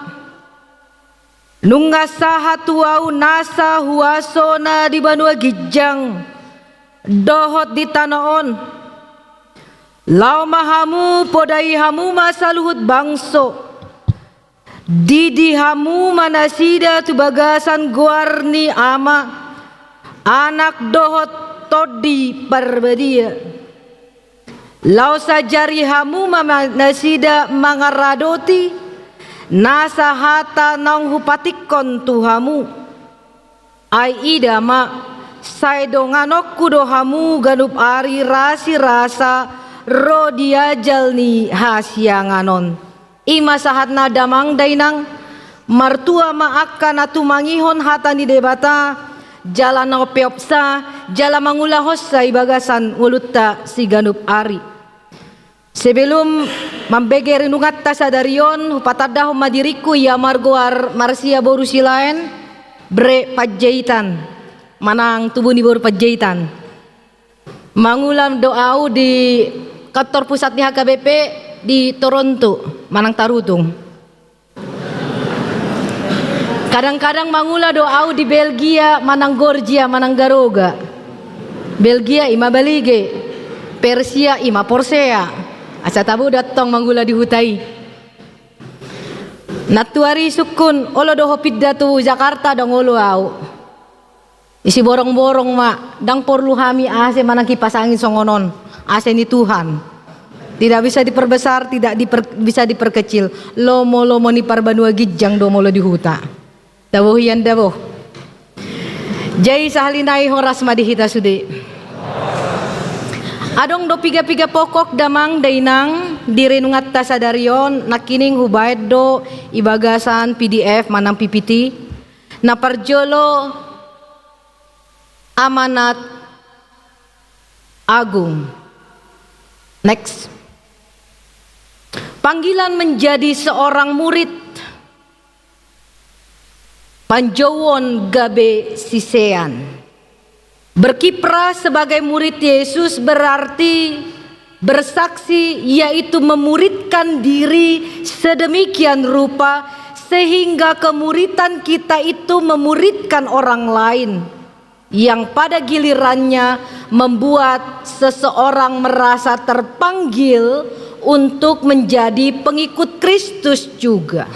Nunga sahat tu ahu nasa huaso na di banua ginjang dohot di tano on. Laho ma hamu, podai hamu ma saluhut bangso. Didi hamu ma nasida tu bagasan goar ni Ama, Anak dohot Tondi Parbadia. Laos ajari hamu ma, ma nasida mangaradoti nasa hata naung hupatikkon tu hamu. Ai ida ma, sai donganonku do hamu ganup ari rasirasa ro di ajal ni hasiangan on. I ma sahatna damang dainang, martua ma angka na tumangihon hata ni Debata, jala na umpeopsa, jala mangulahonsa i bagasan ngolunta siganup ari. Sebelum mambege renunganta sadari on, hupatandahon ma diringku, ia margoar Marsia boru Silaen, Bre Panjaitan, manang tubu ni boru Panjaitan. Mangula do ahu di kantor pusat ni H K B P di Toronto, manang Tarutung. Kadang-kadang mangula do ahu di Belgia, manang Gorgia, manang Garoga. Belgia i ma balige, Persia i ma porsea. Asa tabo do antong mangula di huta i. Nantuari sungkun, olo do ho pinda tu Jakarta? Ndang olo ahu. Siborong-borong ma, ndang porlu hami A C manang kipas angin songon on, A C ni Tuhan. Tidak bisa diperbesar, tidak diper-, bisa diperkecil. Lomo-lomo ni parbanua ginjang do molo di huta. Tabo hian tabo. Jadi sahali nai horas ma di hita sude. Adong do piga-piga pokok damang dainang di renunganta sadari on, nangkining hubaen do i bagasan P D F manang P P T. Na parjolo, amanat agung. Next. Panggilan menjadi seorang murid. Panjouon gabe sisean. Berkiprah sebagai murid Yesus berarti bersaksi, yaitu memuridkan diri sedemikian rupa sehingga kemuridan kita itu memuridkan orang lain, yang pada gilirannya membuat seseorang merasa terpanggil untuk menjadi pengikut Kristus juga.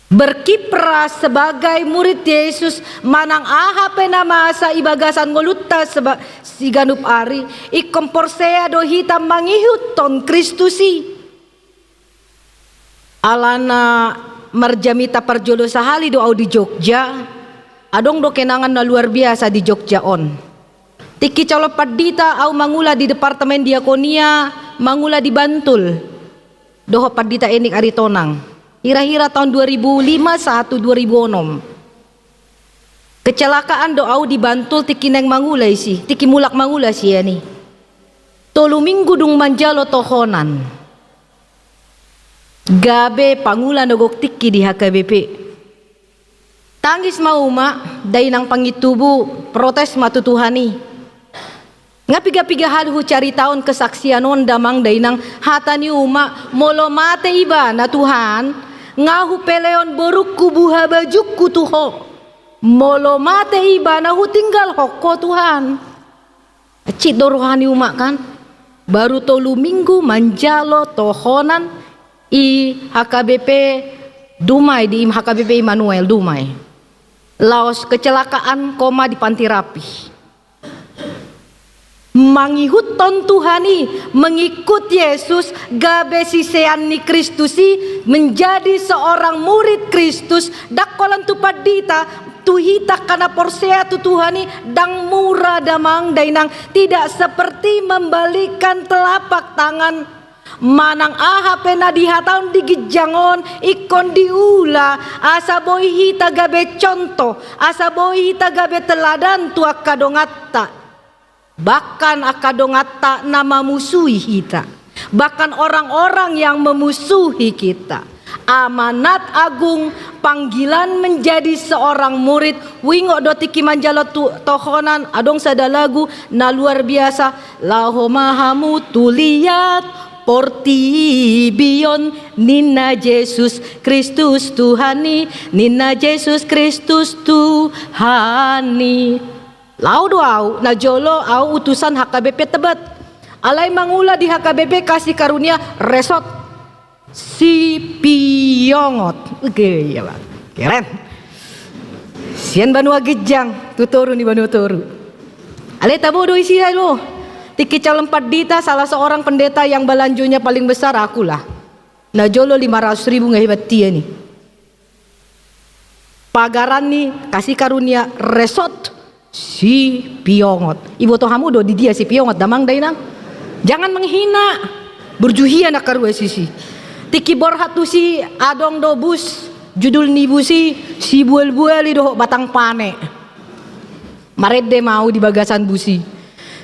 Berkiprah sebagai murid Yesus, manang aha pe na masa i bagasan ngolunta seba-, siganup ari, ingkon porsea do hita mangihuthon Kristus i. Alana marjamita parjolo sahali do au di Jogja, adong do kenangan na luar biasa di Jogja on. Tingki calon pandita au mangula di Departemen Diakonia, mangula di Bantul. Dohot pandita Enik Aritonang. Hira-hira taon dua ribu lima sahat tu dua ribu onom. Kecelakaan do au di Bantul tingki naeng mangula isi, tingki mulak mangula sian i. Tolu minggu dung manjalo tohonan. Gabe pangula na gok tingki di H K B P. Tangis ma umak, dainang pangintubu, protes ma tu Tuhan i. Nga piga-piga hali hucaritahon kesaksian on damang dainang, hata ni umak, molo mate ibana Tuhan, nga hupelehon borungku buha bajungku tu Ho. Molo mate ibana hutinggalhon Ho Tuhan. Cik do roha ni umak kan. Baru tolu minggu manjalo tohonan i H K B P Dumai, di H K B P Immanuel Dumai. Laos kecelakaan koma di panti rapih. Mangihuthon Tuhan i, mengikut Yesus, gabe sisean ni Kristus i, menjadi seorang murid Kristus, ndang holan tu pandita, tu hita angka na porsea tu Tuhan i, ndang mura damang dainang, tidak seperti membalikan telapak tangan. Manang aha pe na dihatahon di ginjang on, ingkon diula, asa boi hita gabe contoh, asa boi hita gabe teladan tu angka donganta. Bahkan angka donganta na mamusuhi hita. Bahkan orang-orang yang memusuhi kita. Amanat agung, panggilan menjadi seorang murid, huingot do tingki manjalo tu-, tohonan, adong sada lagu na luar biasa, laho ma hamu tu liat portibi on, ninna Jesus Kristus Tuhan i, ninna Jesus Kristus Tuhan i. Laho do au, na jolo au utusan H K B P Tebet. Alai mangula di H K B P Kasih Karunia Resort Sipiongot. Oke, iya, Bang. Keren. Sian banua ginjang, tu toru ni banua toru. Alai tabo do isi lo. Tingki calon pandita, salah seorang pendeta yang belanjonya paling besar akulah. Na jolo lima ratus ribu nga hebat tia ni. Pagaran ni Kasih Karunia Resort Sipiongot. Iboto hamu do di dia Sipiongot, damang dainang? Jangan menghina. Burjuhia na karua sisi. Tingki borhat tusi adong do bus, judul ni bus i Sibual-buali dohot Batang Pane. Marende ma au di bagasan bus i.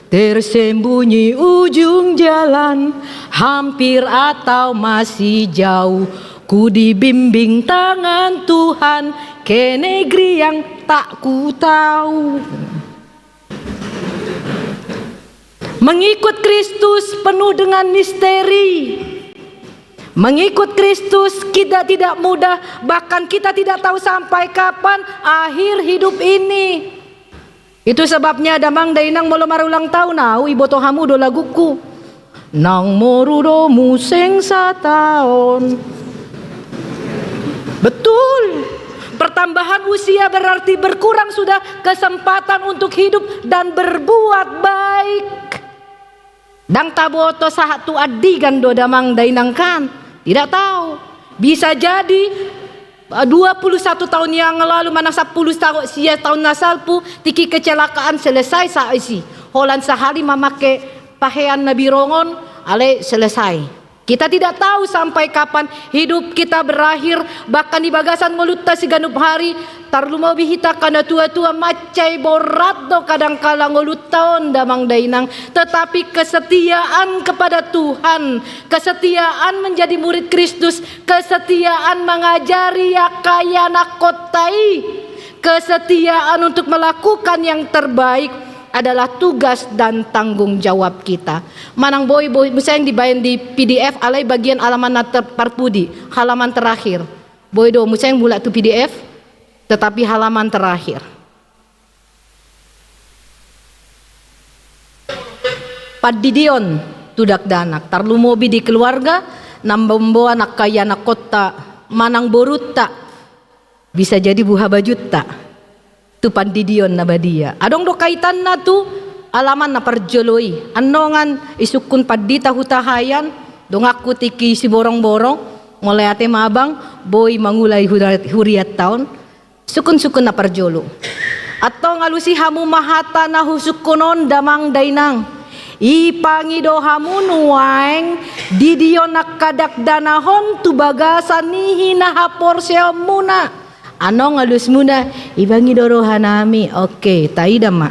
Tersembunyi ujung jalan, hampir atau masih jauh, ku dibimbing tangan Tuhan ke negeri yang tak ku tahu. Mengikut Kristus penuh dengan misteri. Mengikut Kristus kita tidak mudah, bahkan kita tidak tahu sampai kapan akhir hidup ini. Itu sebabnya damang dainang molo marulang tahun au, iboto hamu do lagungku. Nang moru do muse sataon. Betul. Pertambahan usia berarti berkurang sudah kesempatan untuk hidup dan berbuat baik. Ndang taboto sahat tu andigan do damang dainang kan? Tidak tahu. Bisa jadi, eh, dua puluh satu tahun yang lalu, manang sampulu tahun, sia tahun na salpu, tingki kecelakaan selesai saat isi. holan sahali mamangke pahean na birongon, alai selesai. Kita tidak tahu sampai kapan hidup kita berakhir, bahkan di bagasan ngolunta siganup ari, tarlumobi hita angka na tua-tua, mansai borat do kadangkala ngolunta on damang dainang, tetapi kesetiaan kepada Tuhan, kesetiaan menjadi murid Kristus, kesetiaan mengajari angka ianakhonta i, kesetiaan untuk melakukan yang terbaik adalah tugas dan tanggung jawab kita. Manang boi, boi, muse dibaen di P D F, alai bagian halaman na ter-, parpudi, halaman terakhir. Boi do, muse mulak tu P D F, tetapi halaman terakhir. Pandidion tu dakdanak, tarlumobi di keluarga, na mamboan angka ianakhonta manang borunta, bisa jadi buha bajunta, tu pandidion na badia. Adong do kaitanna tu halaman na parjolo i. Annon disungkun pandita hutahaean, donganku tingki Siborongborong, mauliate ma abang, boi mangula i hura-, hurianta on. Sungkun-sungkun na parjolo. Antong alusi hamu ma hata na husungkun on damang dainang. Ipangido hamu nuaeng didion angka dakdanak on tu bagasan ni hinahaporseaonmuna. Annon alusmuna, ipangido rohanami. Oke, taida ma.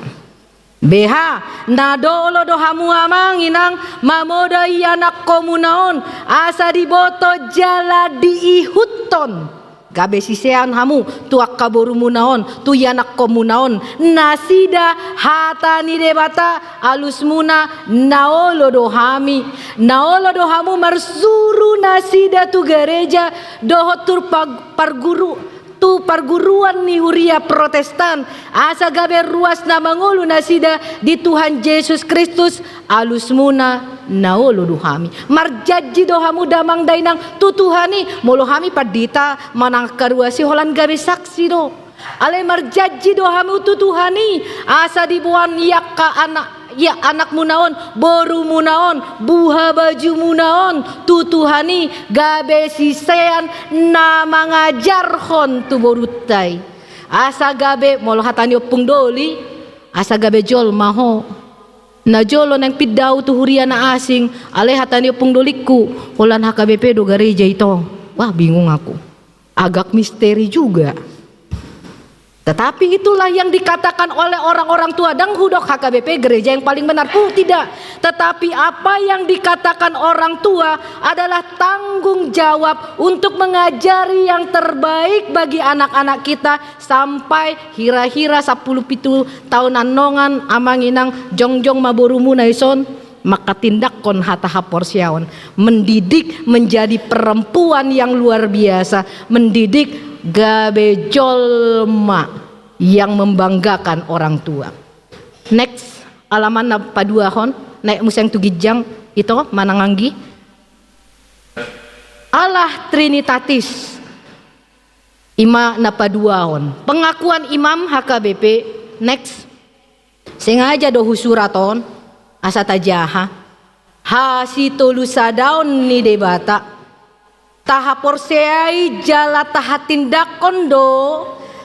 Beha, na do olo do hamu amang inang mamodai ianakkonmuna on, asa diboto jala diihuthon. Gabe sisean hamu tu angka borumuna on, tu ianakkonmuna on. Nasida hata ni Debata, alusmuna, na olo do hami. Na olo do hamu marsuru nasida tu gareja, dohot tu pag-, parguru, tu parguruan ni huria Protestan, asa gabe ruas na mangolu nasida di Tuhan Jesus Kristus, alusmuna, na olo do hami. Marjanji do hamu damang dainang tu Tuhan i, molo hami pandita manang angka ruas i holan gabe saksi do. Alai marjanji do hamu tu Tuhan i, asa diboan i angka anak, ia anakmuna on, borumuna on, buha bajumuna on, tu Tuhan i, gabe sisean na mangajarhon tu borunta i. Asa gabe, molo hata ni Ompung Doli, asa gabe jolma ho. Na jolo naeng pinda ahu tu huria na asing, alai hata ni Ompung Dolingku, holan H K B P do gareja i tong. Wah, bingung aku. Agak misteri juga. Tetapi itulah yang dikatakan oleh orang-orang tua. Ndang hudok H K B P gereja yang paling benar. Uh, tidak. Tetapi apa yang dikatakan orang tua adalah tanggung jawab untuk mengajari yang terbaik bagi anak-anak kita sampai hira-hira sampulu pitu taon annon, amang inang, jongjong ma borumuna dison. Manghatindanghon hata haporseaon, mendidik menjadi perempuan yang luar biasa, mendidik gabe jolma yang membanggakan orang tua. Next, halaman na paduahon, naek muse tu ginjang, ito, manang anggi. Allah Trinitatis, i ma na paduahon. Pengakuan imam H K B P, next. Sengaja do husurat on, asa tajaha. Hasitolusadaon ni Debata. Tahaporseai jala tahatindanghon do,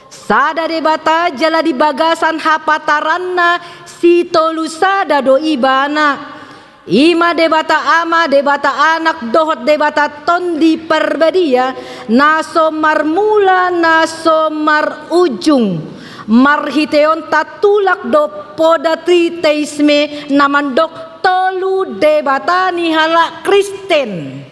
sada Debata jala di bagasan hapataranna sitolusada do Ibana. I ma Debata Ama, Debata Anak, dohot Debata Tondi Parbadia, na so marmula, na so marujung. Marhiteon tatulak do poda triteisme na mandok tolu Debata ni halak Kristen.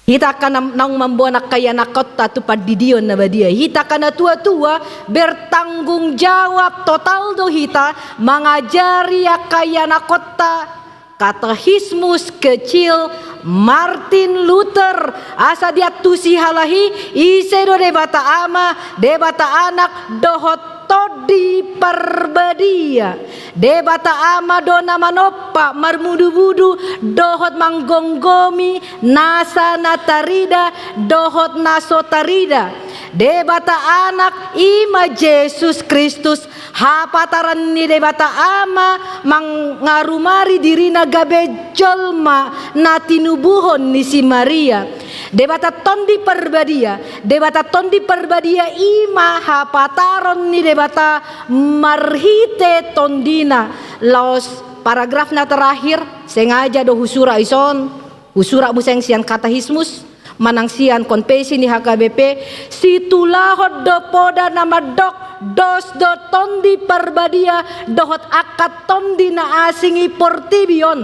Hita angka na-, naung mamboan angka ianakhonta tu pandidion na badia. Hita angka na tua-tua bertanggung jawab total do hita mangajari angka ianakhonta. Katekismus Kecil Martin Luther, asa diantusi halak i, ise do Debata Ama, Debata Anak, dohot Tondi Parbadia. Debata Ama do na manompa, marmudu-mudu, dohot manggomgomi nasa na tarida dohot na so tarida. Debata Anak, i ma Jesus Kristus, hapataran ni Debata Ama mangarumari dirina gabe jolma na tinubuhon ni si Maria. Debata Tondi Parbadia, Debata Tondi Parbadia i ma hapataron ni Debata marhite Tondina. Laos paragraf na terakhir, sengaja do husurat ison, husurat muse sian katekismus manang sian konfesi ni H K B P, situlahon do poda na mandok, dos do Tondi Parbadia dohot angka tondi na asing i portibi on.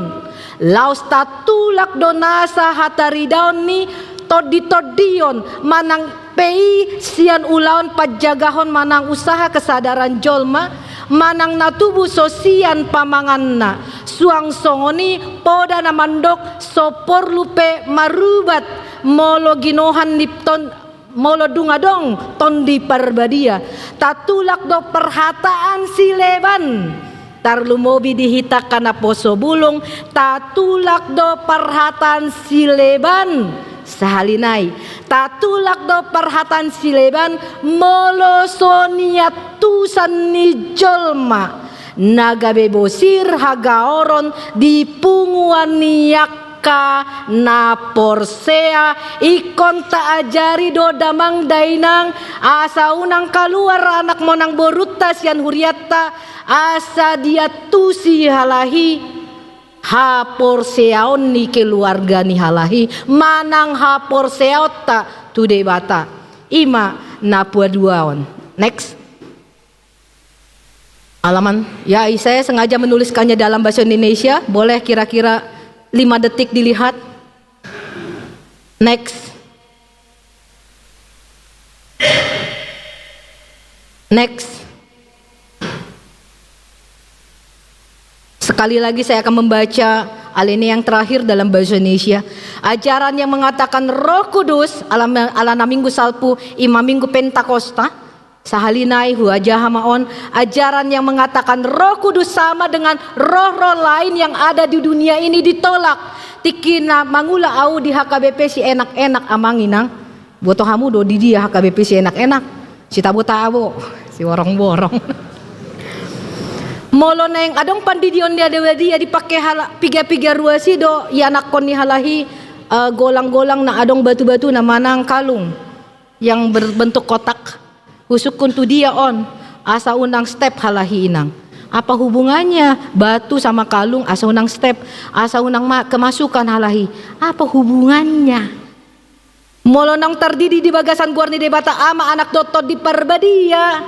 Laos tatulak do nasa hataridaon ni tondi-tondion manang pe i sian ulaon panjagahon manang usaha kesadaran jolma, manang na tubu so sian pamanganna. Suang songon i poda na mandok so porlu pe marubat molo ginohan ni ton-, molo dung adong Tondi Parbadia. Tatulak do parhataan sileban. Tarlumobi di hita angka naposo bulung, tatulak do parhataan sileban sahali nai. Tatulak do parhataan sileban molo so niantusan ni jolma na gabe bosir hagaoron di punguan ni angka na porsea. Ingkon taajari do damang dainang asa unang kaluar anak manang borunta sian hurianta, asa diantusi halahi haporseaon ni keluarga ni halahi manang haporseaonta tu Debata. I ma na paduahon. Next. Halaman. Ya, saya sengaja menuliskannya dalam bahasa Indonesia. Boleh kira-kira lima detik dilihat. Next. Next. Sekali lagi saya akan membaca alinea yang terakhir dalam bahasa Indonesia. Ajaran yang mengatakan Roh Kudus, ala, ala na minggu salpu, i ma minggu Pentakosta, sahali nai hujaha ma on, ajaran yang mengatakan Roh Kudus sama dengan roh-roh lain yang ada di dunia ini ditolak. Tingki na mangula au di H K B P si enak-enak, amang inang. Boto hamu do di dia H K B P si enak-enak? Si tabo-tabo, si borong-borong. Molo naeng adong pandidion ni Debata, dia dipake hala-, piga-piga ruas i do ianakhon ni halahi, eh, golang-golang na adong batu-batu na manang kalung yang berbentuk kotak. Husungkun tu dia on, asa unang step halahi inang. Apa hubungannya batu sama kalung, asa unang step, asa unang ma-, kemasukan halahi? Apa hubungannya? Molo naung tardidi di bagasan goar ni Debata Ama, Anak dohot Tondi Parbadia,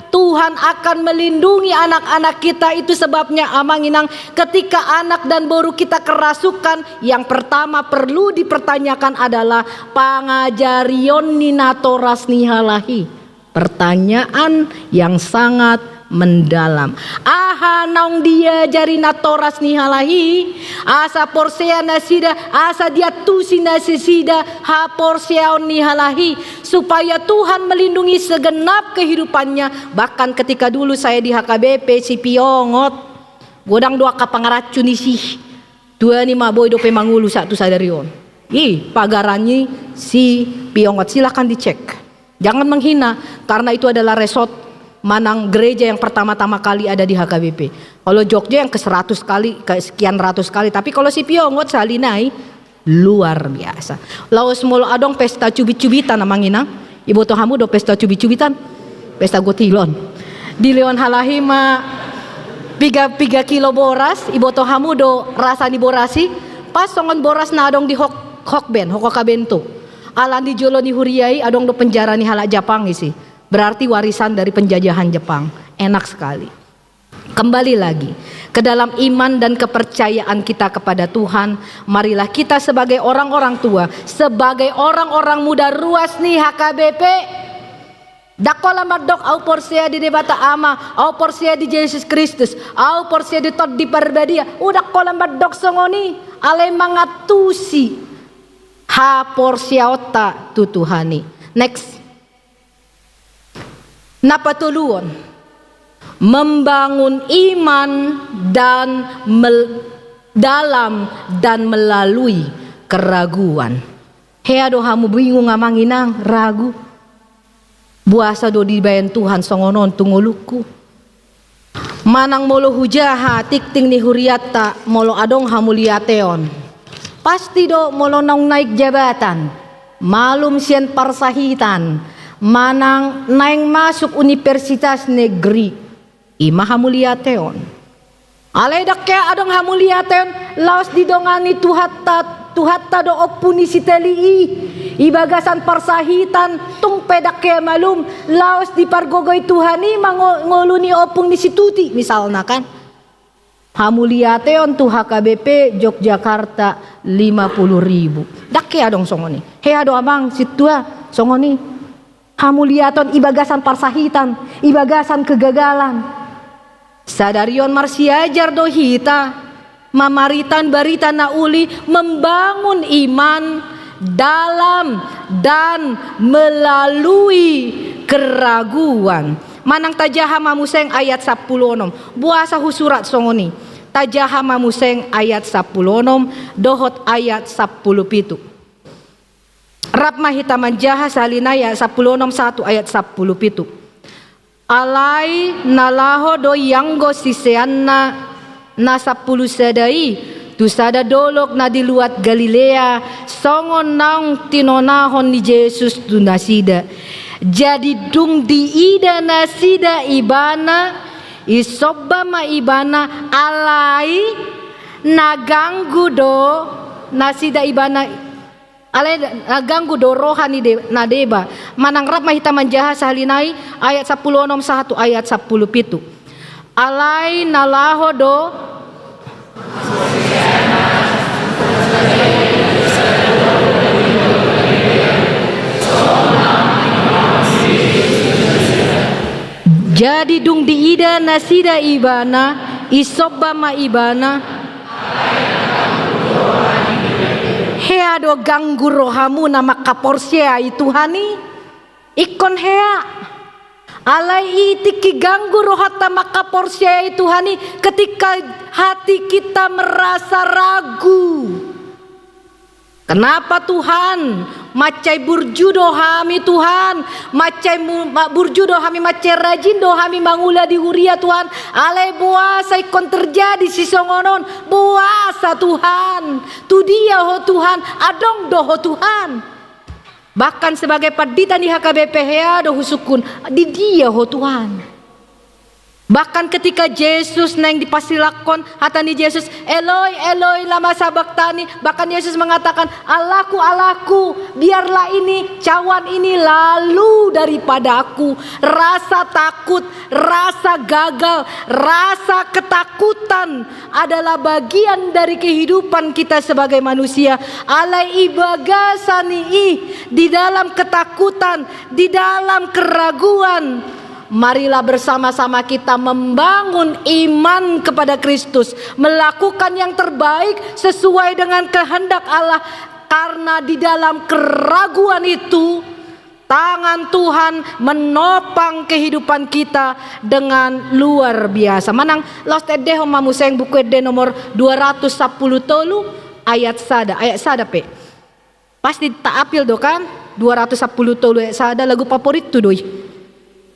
Tuhan akan melindungi anak-anak kita. Itu sebabnya, amang inang, ketika anak dan boru kita kerasukan, yang pertama perlu dipertanyakan adalah pangajarion ni natoras ni halahi. Pertanyaan yang sangat mendalam. Aha naung diajari natoras ni halahi, asa porsea nasida, asa diantusi nasida haporseaon ni halahi, supaya Tuhan melindungi segenap kehidupannya. Bahkan ketika dulu saya di H K B P, si Piongot, godang do angka pangaracun i si. Tuani ma boi dope mangolu sahat tu sadari on. I, pagaran ni si Piongot, silahkan dicek. Jangan menghina, karena itu adalah resort manang gereja yang pertama-tama kali ada di H K B P. Kalau Jogja yang ke seratus kali, ke sekian ratus kali, tapi kalau si Piongot sahali nai luar biasa. Laos molo adong pesta cubit-cubitan, amang inang, iboto hamu do pesta cubit-cubitan? Pesta gotilon. Dilehon halahi ma piga, piga kilo boras, iboto hamu do rasa ni boras i? Pas songon boras na adong di Hok-, Hokben, Hokokaben tu. Ala di jolo ni huria i adong do penjara ni halak Japang i si. Berarti warisan dari penjajahan Jepang. Enak sekali. Kembali lagi ke dalam iman dan kepercayaan kita kepada Tuhan. Marilah kita sebagai orang-orang tua, sebagai orang-orang muda ruas ni H K B P, ndang holan mandok, "Au porsea di Debata Ama, au porsea di Jesus Kristus, au porsea di Tondi Parbadia." Ndang holan mandok songon i, alai mangantusi haporseaonta tu Tuhan i. Next. Na patoluhon, membangun iman dan mel-, dalam dan melalui keraguan. Hea do hamu bingung, amang inang, ragu? Boasa do dibaen Tuhan songon on tu ngolungku? Manang molo hujaha tingting ni hurianta, molo adong hamuliateon, pasti do molo naung naik jabatan, malum sian parsahitan, manang naeng masuk universitas negeri, i ma hamuliateon. Alai ndang hea adong hamuliateon laos didongani Tuhanta, Tuhanta do ompu ni siteli i, i bagasan parsahitan, tung pe ndang hea malum, laos dipargogoi Tuhan i ma ngo-, ngolu ni ompung ni si Tuti, misalna kan. Hamuliateon tu H K B P Yogyakarta lima puluh ribu. Ndang hea adong songon i. Hea do amang sintua songon i. Hamuliateon i bagasan parsahitan, i bagasan kegagalan. Sadari on marsiajar do hita mamaritan barita na uli, membangun iman dalam dan melalui keraguan. Manang tajaha ma muse ayat sampulu onom. Boasa husurat songon i? Tajaha ma muse ayat sampulu onom dohot ayat sampulu pitu. Rap ma hita manjaha sahali nai ayat sampulu onom sahat tu ayat sampulu pitu. Alai na laho do ianggo siseanna na sampulu sada i tu sada dolok na di luat Galilea, songon naung tinonahon ni Jesus tu nasida. Jadi dung diida nasida Ibana, isomba ma Ibana, alai na ganggu do nasida Ibana. Alai na ganggu do roha ni de-, na deba. Manang rap ma hita manjaha sahali nai ayat sampulu onom sahat tu ayat sampulu pitu. Alai na laho do. Jadi dung diida nasida Ibana, isomba ma Ibana. Hea do ganggu rohamuna mangkaporseai Tuhan i? Ingkon hea. Alai i tingki ganggu rohanta mangkaporseai Tuhan i ketika hati kita merasa ragu. Kenapa Tuhan? Mansai burju do hami Tuhan, mansai mu-, ma-, burju do hami, mansai rajin do hami mangula di huria Tuhan. Alai boasa ingkon terjadi sisongon on? Boasa Tuhan? Tu dia ho Tuhan? Adong do ho Tuhan? Bahkan sebagai pandita ni H K B P hea do husungkun, di dia ho Tuhan? Bahkan ketika Jesus naeng dipasilanghon, hata ni Jesus, "Eloi, Eloi, lama sabachthani?" Bahkan Yesus mengatakan, "Allahku, Allahku, biarlah ini cawan ini lalu daripada aku." Rasa takut, rasa gagal, rasa ketakutan adalah bagian dari kehidupan kita sebagai manusia. Alai i bagasan i, di dalam ketakutan, di dalam keraguan, marilah bersama-sama kita membangun iman kepada Kristus, melakukan yang terbaik sesuai dengan kehendak Allah, karena di dalam keraguan itu, tangan Tuhan menopang kehidupan kita dengan luar biasa. Manang laos taendehon ma muse Buku Ende nomor dua ratus sampulu tolu ayat sada, ayat sada pe. Pasti taapil do kan? Dua ratus sampulu tolu ayat sada, lagu favorithu do i.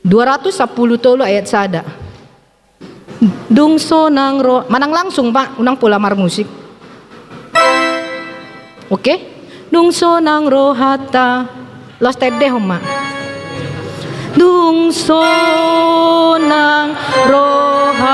Dua ratus sampulu tolu ayat sada. Dung sonang ro-, manang langsung, Pak, unang pola marmusik. Oke? Dung sonang rohanta. Laos taendehon ma. Dung sonang rohanta.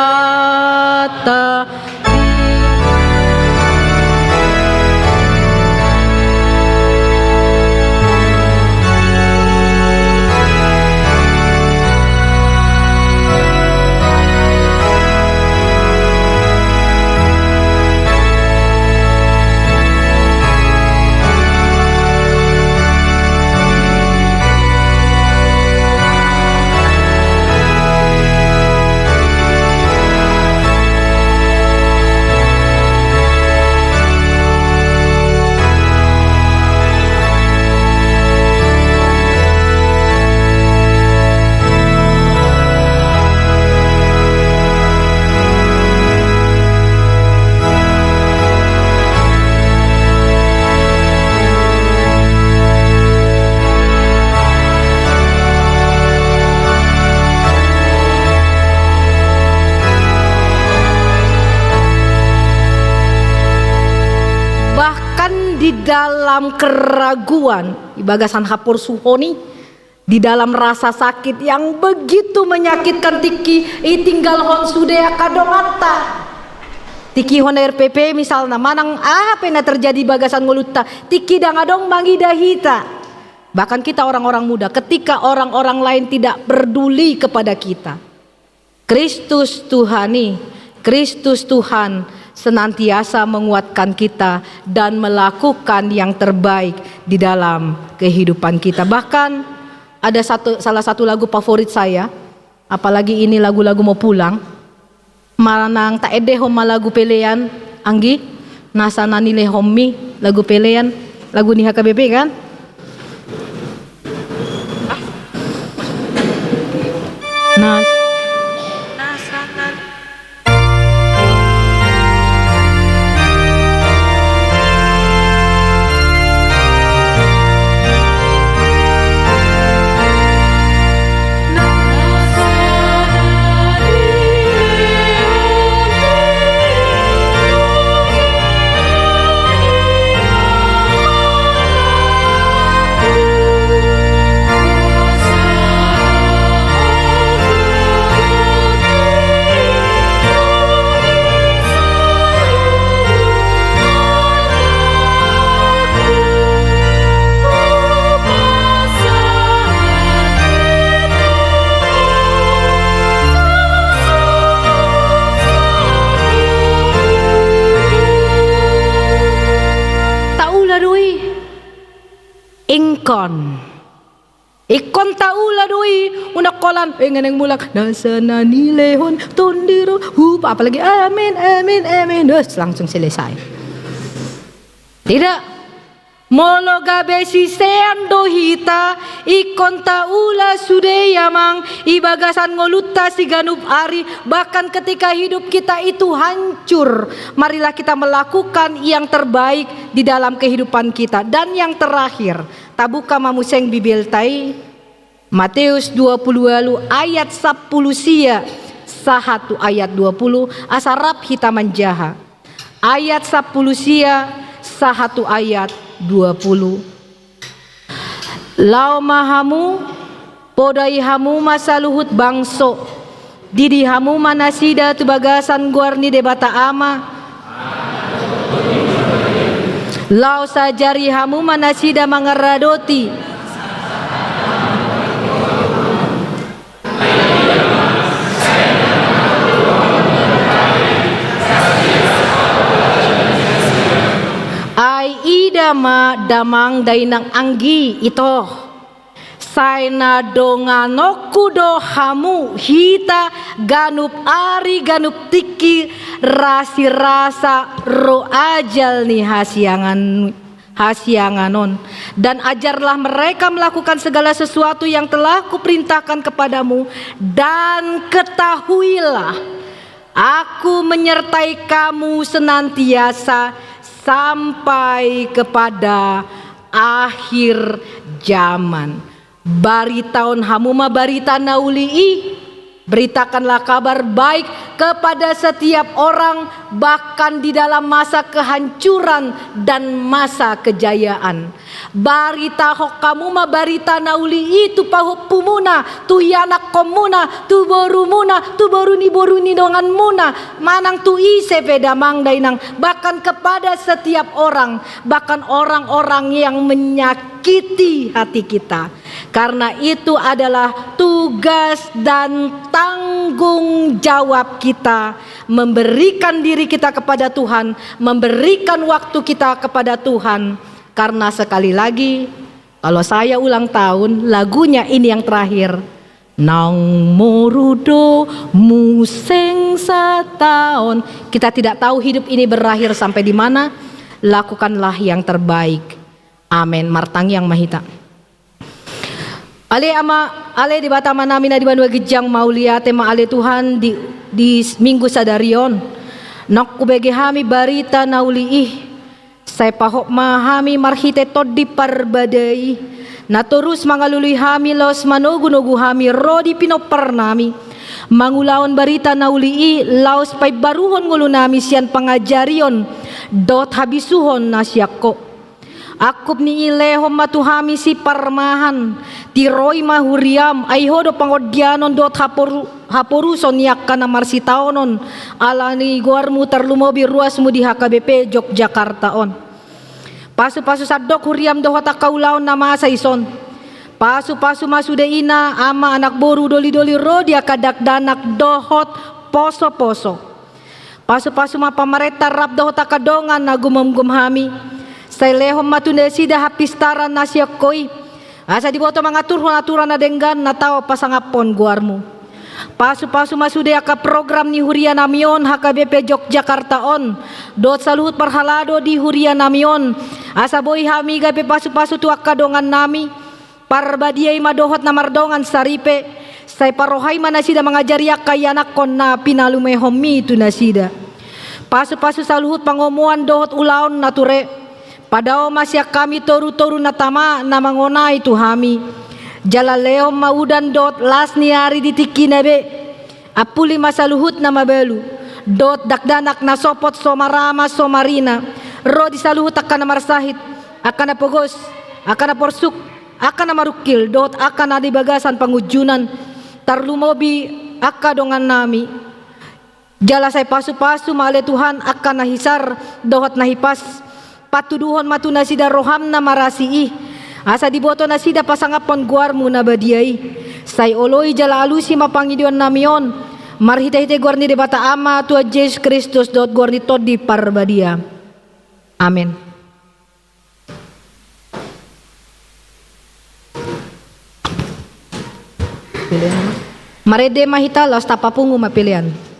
dalam keraguan, di bagasan haporsuhon i, di dalam rasa sakit yang begitu menyakitkan, tingki ditinggalhon sude angka donganta. Tingki hona R P P misalna, manang aha pe na terjadi bagasan ngolunta, tingki ndang adong mangida hita. Bahkan kita orang-orang muda, ketika orang-orang lain tidak peduli kepada kita, Kristus Tuhan i, Kristus Tuhan senantiasa menguatkan kita dan melakukan yang terbaik di dalam kehidupan kita. Bahkan ada satu, salah satu lagu favorit saya, apalagi ini lagu-lagu mau pulang, manang taendehon ma lagu pelean, anggi, Nasa na nilehonmi, lagu pelean, lagu ni H K B P kan? Nas. Taula do i. Ingkon. Ingkon taula do i, unang holan, eh, ngeneng mulak, nasa na nilehon, tondiro, hupa, apalagi, amin, amin, amin. Dos, langsung selesai. Tidak. Molo gabe sisean do hita, ingkon taula sude i amang, di bagasan ngolunta siganup ari, bahkan ketika hidup kita itu hancur, marilah kita melakukan yang terbaik di dalam kehidupan kita. Dan yang terakhir, tabuka ma muse Bibelta i, Mateus dua pulu ualu ayat sampulu sia sahat tu ayat dua pulu, asa rap hita manjaha. Ayat sampulu sia sahat tu ayat dua pulu. Laho ma hamu, podai hamu ma saluhut bangso, didi hamu ma nasida tu bagasan goar ni Debata Ama. Laos ajari hamu ma nasida mangaradoti. Ai ida ma damang dainang anggi, ito. Sai na donganonku do hamu hita ganup ari ganup tingki, rasirasa ro ajal ni hasiangan, hasiangan on. Dan ajarlah mereka melakukan segala sesuatu yang telah kuperintahkan kepadamu, dan ketahuilah, Aku menyertai kamu senantiasa sampai kepada akhir zaman. Baritahon hamu ma barita na uli i. Beritakanlah kabar baik kepada setiap orang, bahkan di dalam masa kehancuran dan masa kejayaan. Baritahon hamu ma barita na uli i tu pahompumuna, tu ianakkonmuna, tu borumuna, tu boru ni boru ni donganmuna, manang tu ise pe damang dainang, bahkan kepada setiap orang, bahkan orang-orang yang menyakiti hati kita. Karena itu adalah tugas dan tanggung jawab kita memberikan diri kita kepada Tuhan, memberikan waktu kita kepada Tuhan. Karena sekali lagi, kalau saya ulang tahun, lagunya ini yang terakhir. Naung moru do muse sataon. Kita tidak tahu hidup ini berakhir sampai di mana. Lakukanlah yang terbaik. Amen. Martangiang ma hita. Ale Ama, ale Debata Amanami na di banua ginjang, mauliate ma ale Tuhan di, di minggu sadari on. Naung hubege hami barita na uli i. Sai pahot ma hami marhite Tondi Parbadia i, na torus mangalului hami laos manogunogu hami ro di pinomparnami. Mangulahon barita na uli i laos paimbaruhon ngolunami sian pangajarion dohot habisuhon na sian Ho. Angkup ni i lehon ma tu hami siparmahan, tiroi ma huriam, ai Ho do pangondianon dohot haporu-, haporuson ni angka na marsitaonon, ala ni goarMu tarlumobi ruasMu di H K B P Jogjakarta on. Pasupasu sandok huriam dohot angka ulaon na masa dison. Pasupasu ma sude ina, ama, anak boru, dolidoli ro di angka dakdanak dohot posoposo. Pasupasu ma pamarenta rap dohot angka dongan na gumomgum hami. Sai lehon ma tu nasida hapistaran na sian Ho i, asa diboto mangaturhon aturan na denggan na tau pasangaphon goarMu. Pasupasu ma sude angka program ni hurianami on H K B P Jogjakarta on, dohot saluhut parhalado di hurianami on, asa boi hami gabe pasupasu tu angka dongannami. Parbadia i ma dohot na mardongan saripe, sai parrohai ma nasida mangajari angka ianakhon na pinalumehonMi tu nasida. Pasupasu saluhut pangomoan dohot ulaon na ture. Padao ma sian hami torutoru na tama na mangonai tu hami. Jala lehon ma udan dohot las ni ari di tingkina be. Ampuli ma saluhut na mabalu, dohot dakdanak na sopot so marama so marina, ro di saluhut angka na marsahit, angka na pogos, angka na porsuk, angka na marungkil, dohot angka na di bagasan pangunjunan, tarlumobi angka dongannami. Jala sai pasupasu ma ale Tuhan angka na hisar, dohot na hipas, patuduhon ma tu nasida roham na marasi i, asa diboto nasida pasangaphon goarmu na badia i. Sai oloi jala alusi ma pangidoannami on, marhitehite goar ni Debata Ama, Tuhan Jesus Kristus, dohot goar ni Tondi Parbadia. Amen. Marende ma hita laos tapapungu ma pelean.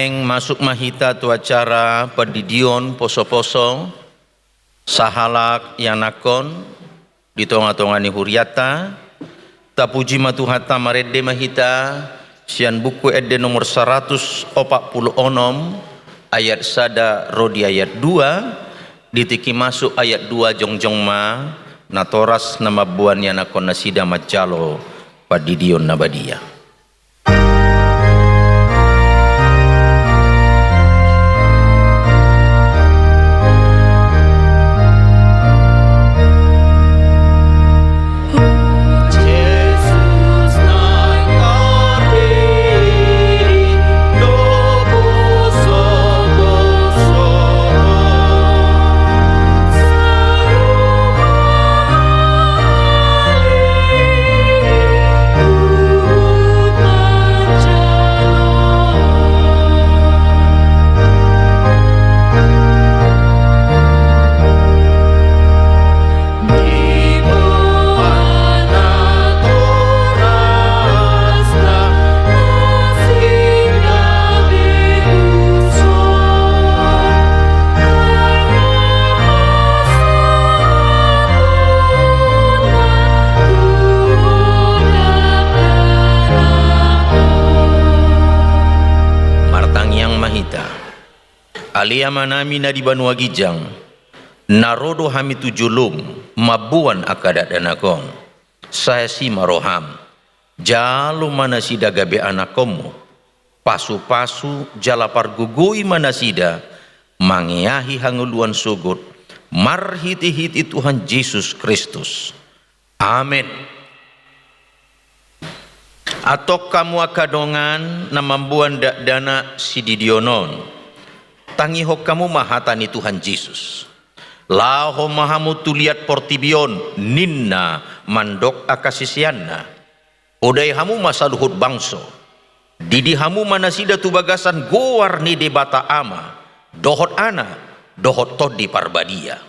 Masuk ma hita tu acara pandidion poso-poso, sahalak ianakhon di tonga-tonga ni hurianta. Tapuji ma Tuhanta, marende ma hita sian Buku Ende nomor saratus opat pulu onom, ayat sada ro di ayat dua, di tingki masuk ayat dua jongjong ma natoras na mamboan ianakhon nasida manjalo pandidion na badia. Martangiang ma hita. Ale Amanami na di banua ginjang, na ro do hami tu jolom mamboan angka dakdanak on. Sai asi ma roham, jalo ma nasida gabe anakkonmu. Pasu-pasu jala pargogoi ma nasida mangeahi hangoluan sogot, marhite-hite Tuhan Jesus Kristus. Amen. Antong hamu angka dongan na mamboan dakdanak sididion on, tangihon hamu ma hata ni Tuhan Jesus. Laho ma hamu tu liat portibi on, ninna mandok angka siseanna. Podai hamu ma saluhut bangso. Didi hamu ma nasida tu bagasan goar ni Debata Ama, dohot Anak, dohot Tondi Parbadia.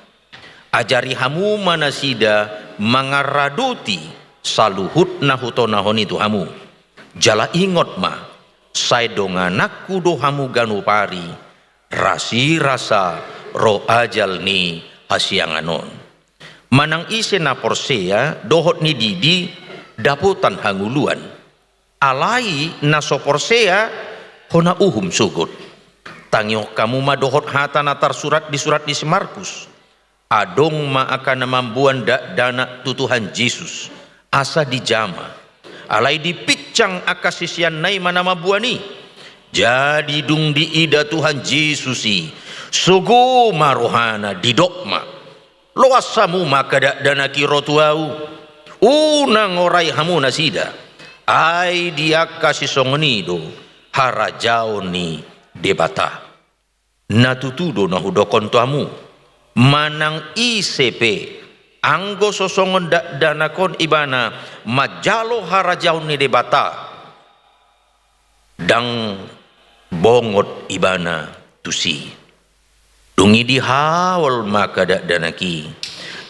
Ajari hamu ma nasida mangaradoti saluhut na hutonahon i tu hamu. Jala ingot ma, sai dongananku do hamu ganup ari, rasirasa ro ajal ni hasiangan on. Manang ise na porsea dohot na didi dapotan hangoluan. Alai na so porsea hona uhum sogot. Tangihon hamu ma dohot hata na tarsurat di surat ni si Markus. Adong ma angka na mamboan dakdanak tu Tuhan Jesus, asa dijama. Alai dipinsang angka siseanna i ma na mamboan i. Jadi dung diida Tuhan Jesus i, sogo ma rohana, didok ma: Loas hamu ma angka dakdanak i ro tu ahu. Unang orai hamu nasida. Ai di angka sisongon i do harajaon ni Debata. Na tutu do na hudokhon tu hamu, manang ise pe, anggo so songon dakdanak on ibana manjalo harajaon ni Debata, ndang bongot ibana tusi. Dung i dihaol ma angka dakdanak i,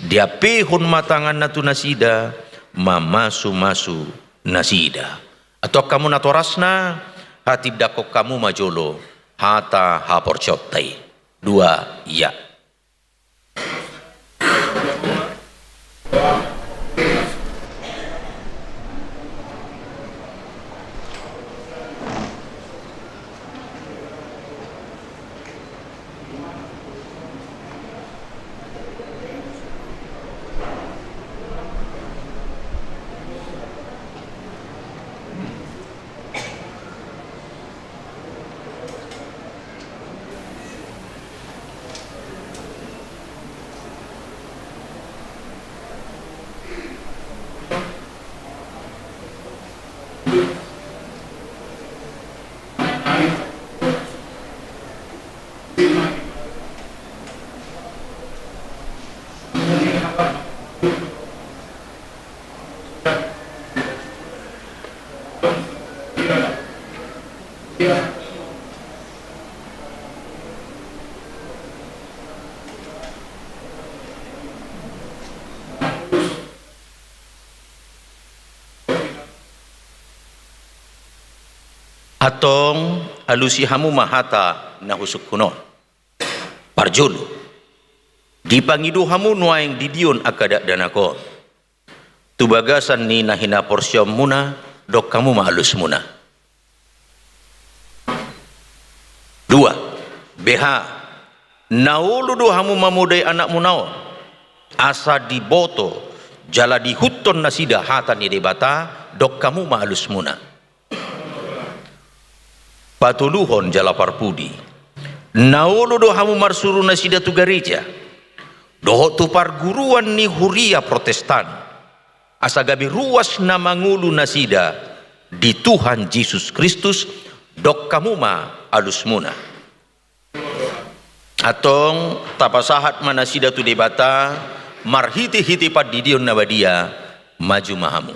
diampehon ma tanganna tu nasida, mamasu-masu nasida. Antong hamu natorasna, hatindanghon hamu ma jolo hata haporseaonta i. Dua, ya. Antong, alusi hamu ma hata na husungkun on. Parjolo, dipangido hamu nuaeng didion angka dakdanak on tu bagasan ni na hinaporseaonmuna, dok hamu ma alusmuna. Dua, beha, na olo do hamu mamodai anakmuna on, asa diboto jala diihuthon nasida hata ni Debata, dok hamu ma alusmuna. Patoluhon jala parpudi, na olo do hamu marsuru nasida tu gareja dohot tu parguruan ni huria Protestan, asa gabe ruas na mangolu nasida di Tuhan Jesus Kristus, dok hamu ma alusmuna. Antong tapasahat ma nasida tu Debata marhitehite pandidion na badia. Maju ma hamu.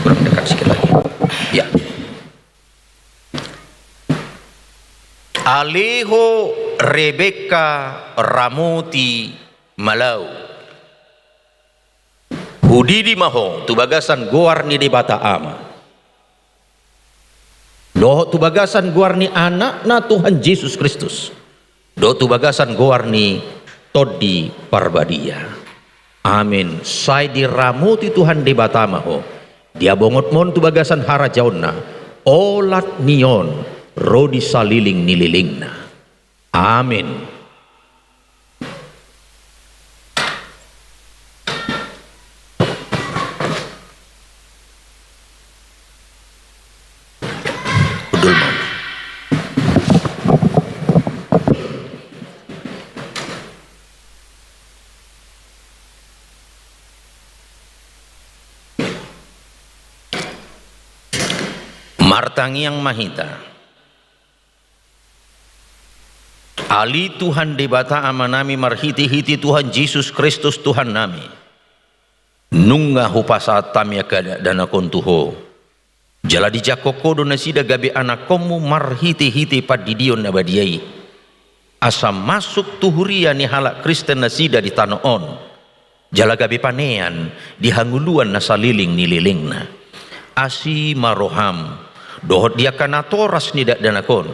Kurang dekat sikit lagi. Ya. Aleho Rebekka Ramoti Malau. Hudidi ma ho tu bagasan goar ni Debata Ama, dohot tu bagasan goar ni Anakna Tuhan Jesus Kristus, dohot tu bagasan goar ni Tondi Parbadia. Amen. Sai diramoti Tuhan Debata ma ho di abongotmon tu bagasan harajaonna, olat ni on ro di saliling ni lilingna. Amen. Hundul ma. Martangiang ma hita. Ale Tuhan Debata Amanami, marhitehite Tuhan Jesus Kristus Tuhannami, nunga hupasahat hami angka dakdanak on tu Ho, jala dijangkon Ho do nasida gabe anakkonmu marhitehite pandidion na badia i, asa masuk tu huria ni halak Kristen nasida di tano on, jala gabe panean di hangoluan na saliling ni lilingna. Asi ma roham dohot di angka natoras ni dakdanak on,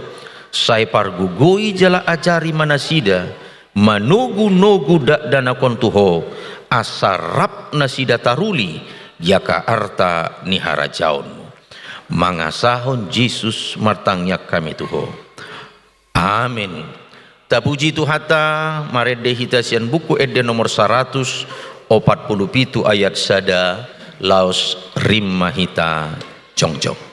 sai pargogoi jala ajari ma nasida manogunogu dakdanak on tu Ho, asa rap nasida taruli di angka arta ni harajaonmu. Mangasahon Jesus martangiang hami tu Ho. Amen. Tapuji Tuhanta, marende hita sian Buku Ende nomor saratus opat pulu pitu ayat sada, laos rap ma hita jongjong.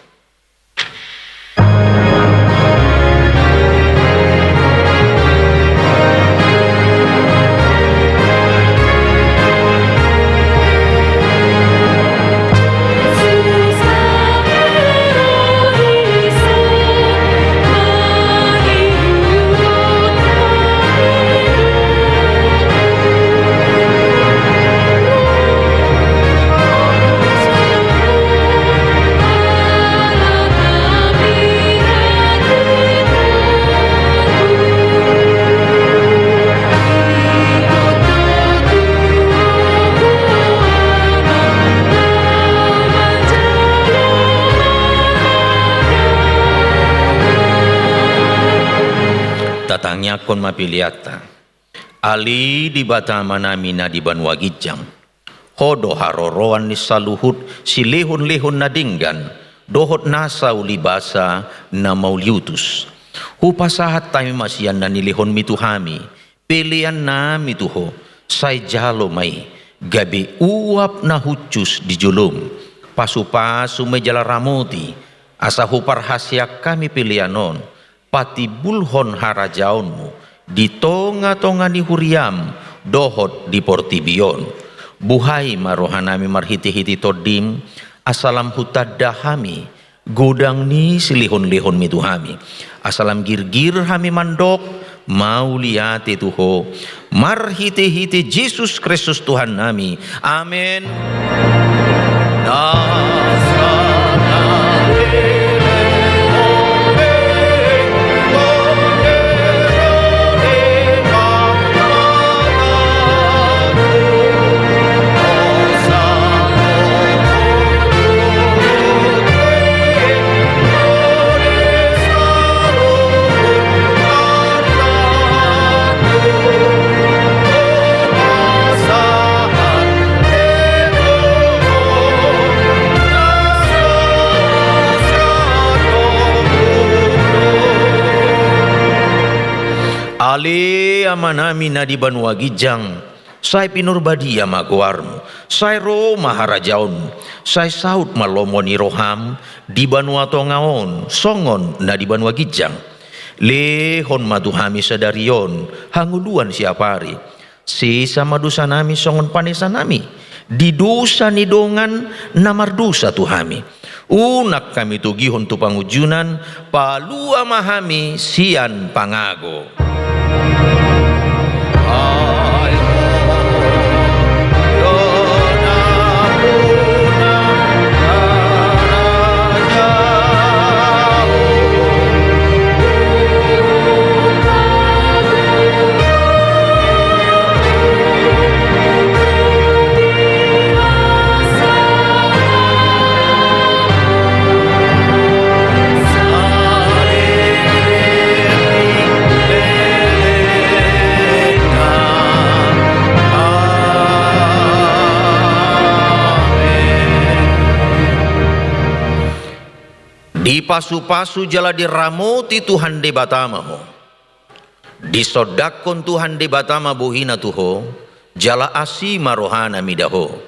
Tatangiangkon ma peleanta. Ale Debata Amanami na di banua ginjang, Ho do haroroan ni saluhut silehonlehon na denggan dohot nasa ulibasa na mauliutus. Hupasahat hami ma sian na nilehonmi tu hami peleannami tu Ho, sai jalo ma i gabe uap na hushus di jolom. Pasupasu ma i jala ramoti, asa huparhaseang hami pelean on patimbulhon harajaonmu di tongatonga ni huriam dohot di portibi on. Buhai ma rohanami marhitehite Tondim, asa lam hutanda hami godang ni silehonlehonmi tu hami, asa lam girgir hami mandok mauliate tu Ho, marhitehite Jesus Kristus Tuhannami. Amen. Ale Amanami na di banua ginjang, sai pinarbadia ma goarmu, sai ro ma harajaonmu, sai saut ma lomo ni roham di banua tonga on songon na di banua ginjang. Lehon ma tu hami sadari on hangoluan siapari. Sesa ma dosanami songon panesanami di dosa ni dongan na mardosa tu hami. Unang hami togihon tu pangunjunan, palua ma hami sian pangago. Dipasupasu jala diramoti Tuhan Debata ma ho. Disondangkon Tuhan Debata ma bohina tu ho, jala asi ma rohana mida ho.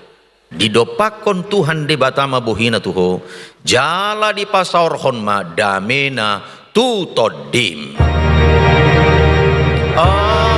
Didompakkon Tuhan Debata ma bohina tu ho, jala dipasaorhon ma damena tu tondim. Amen.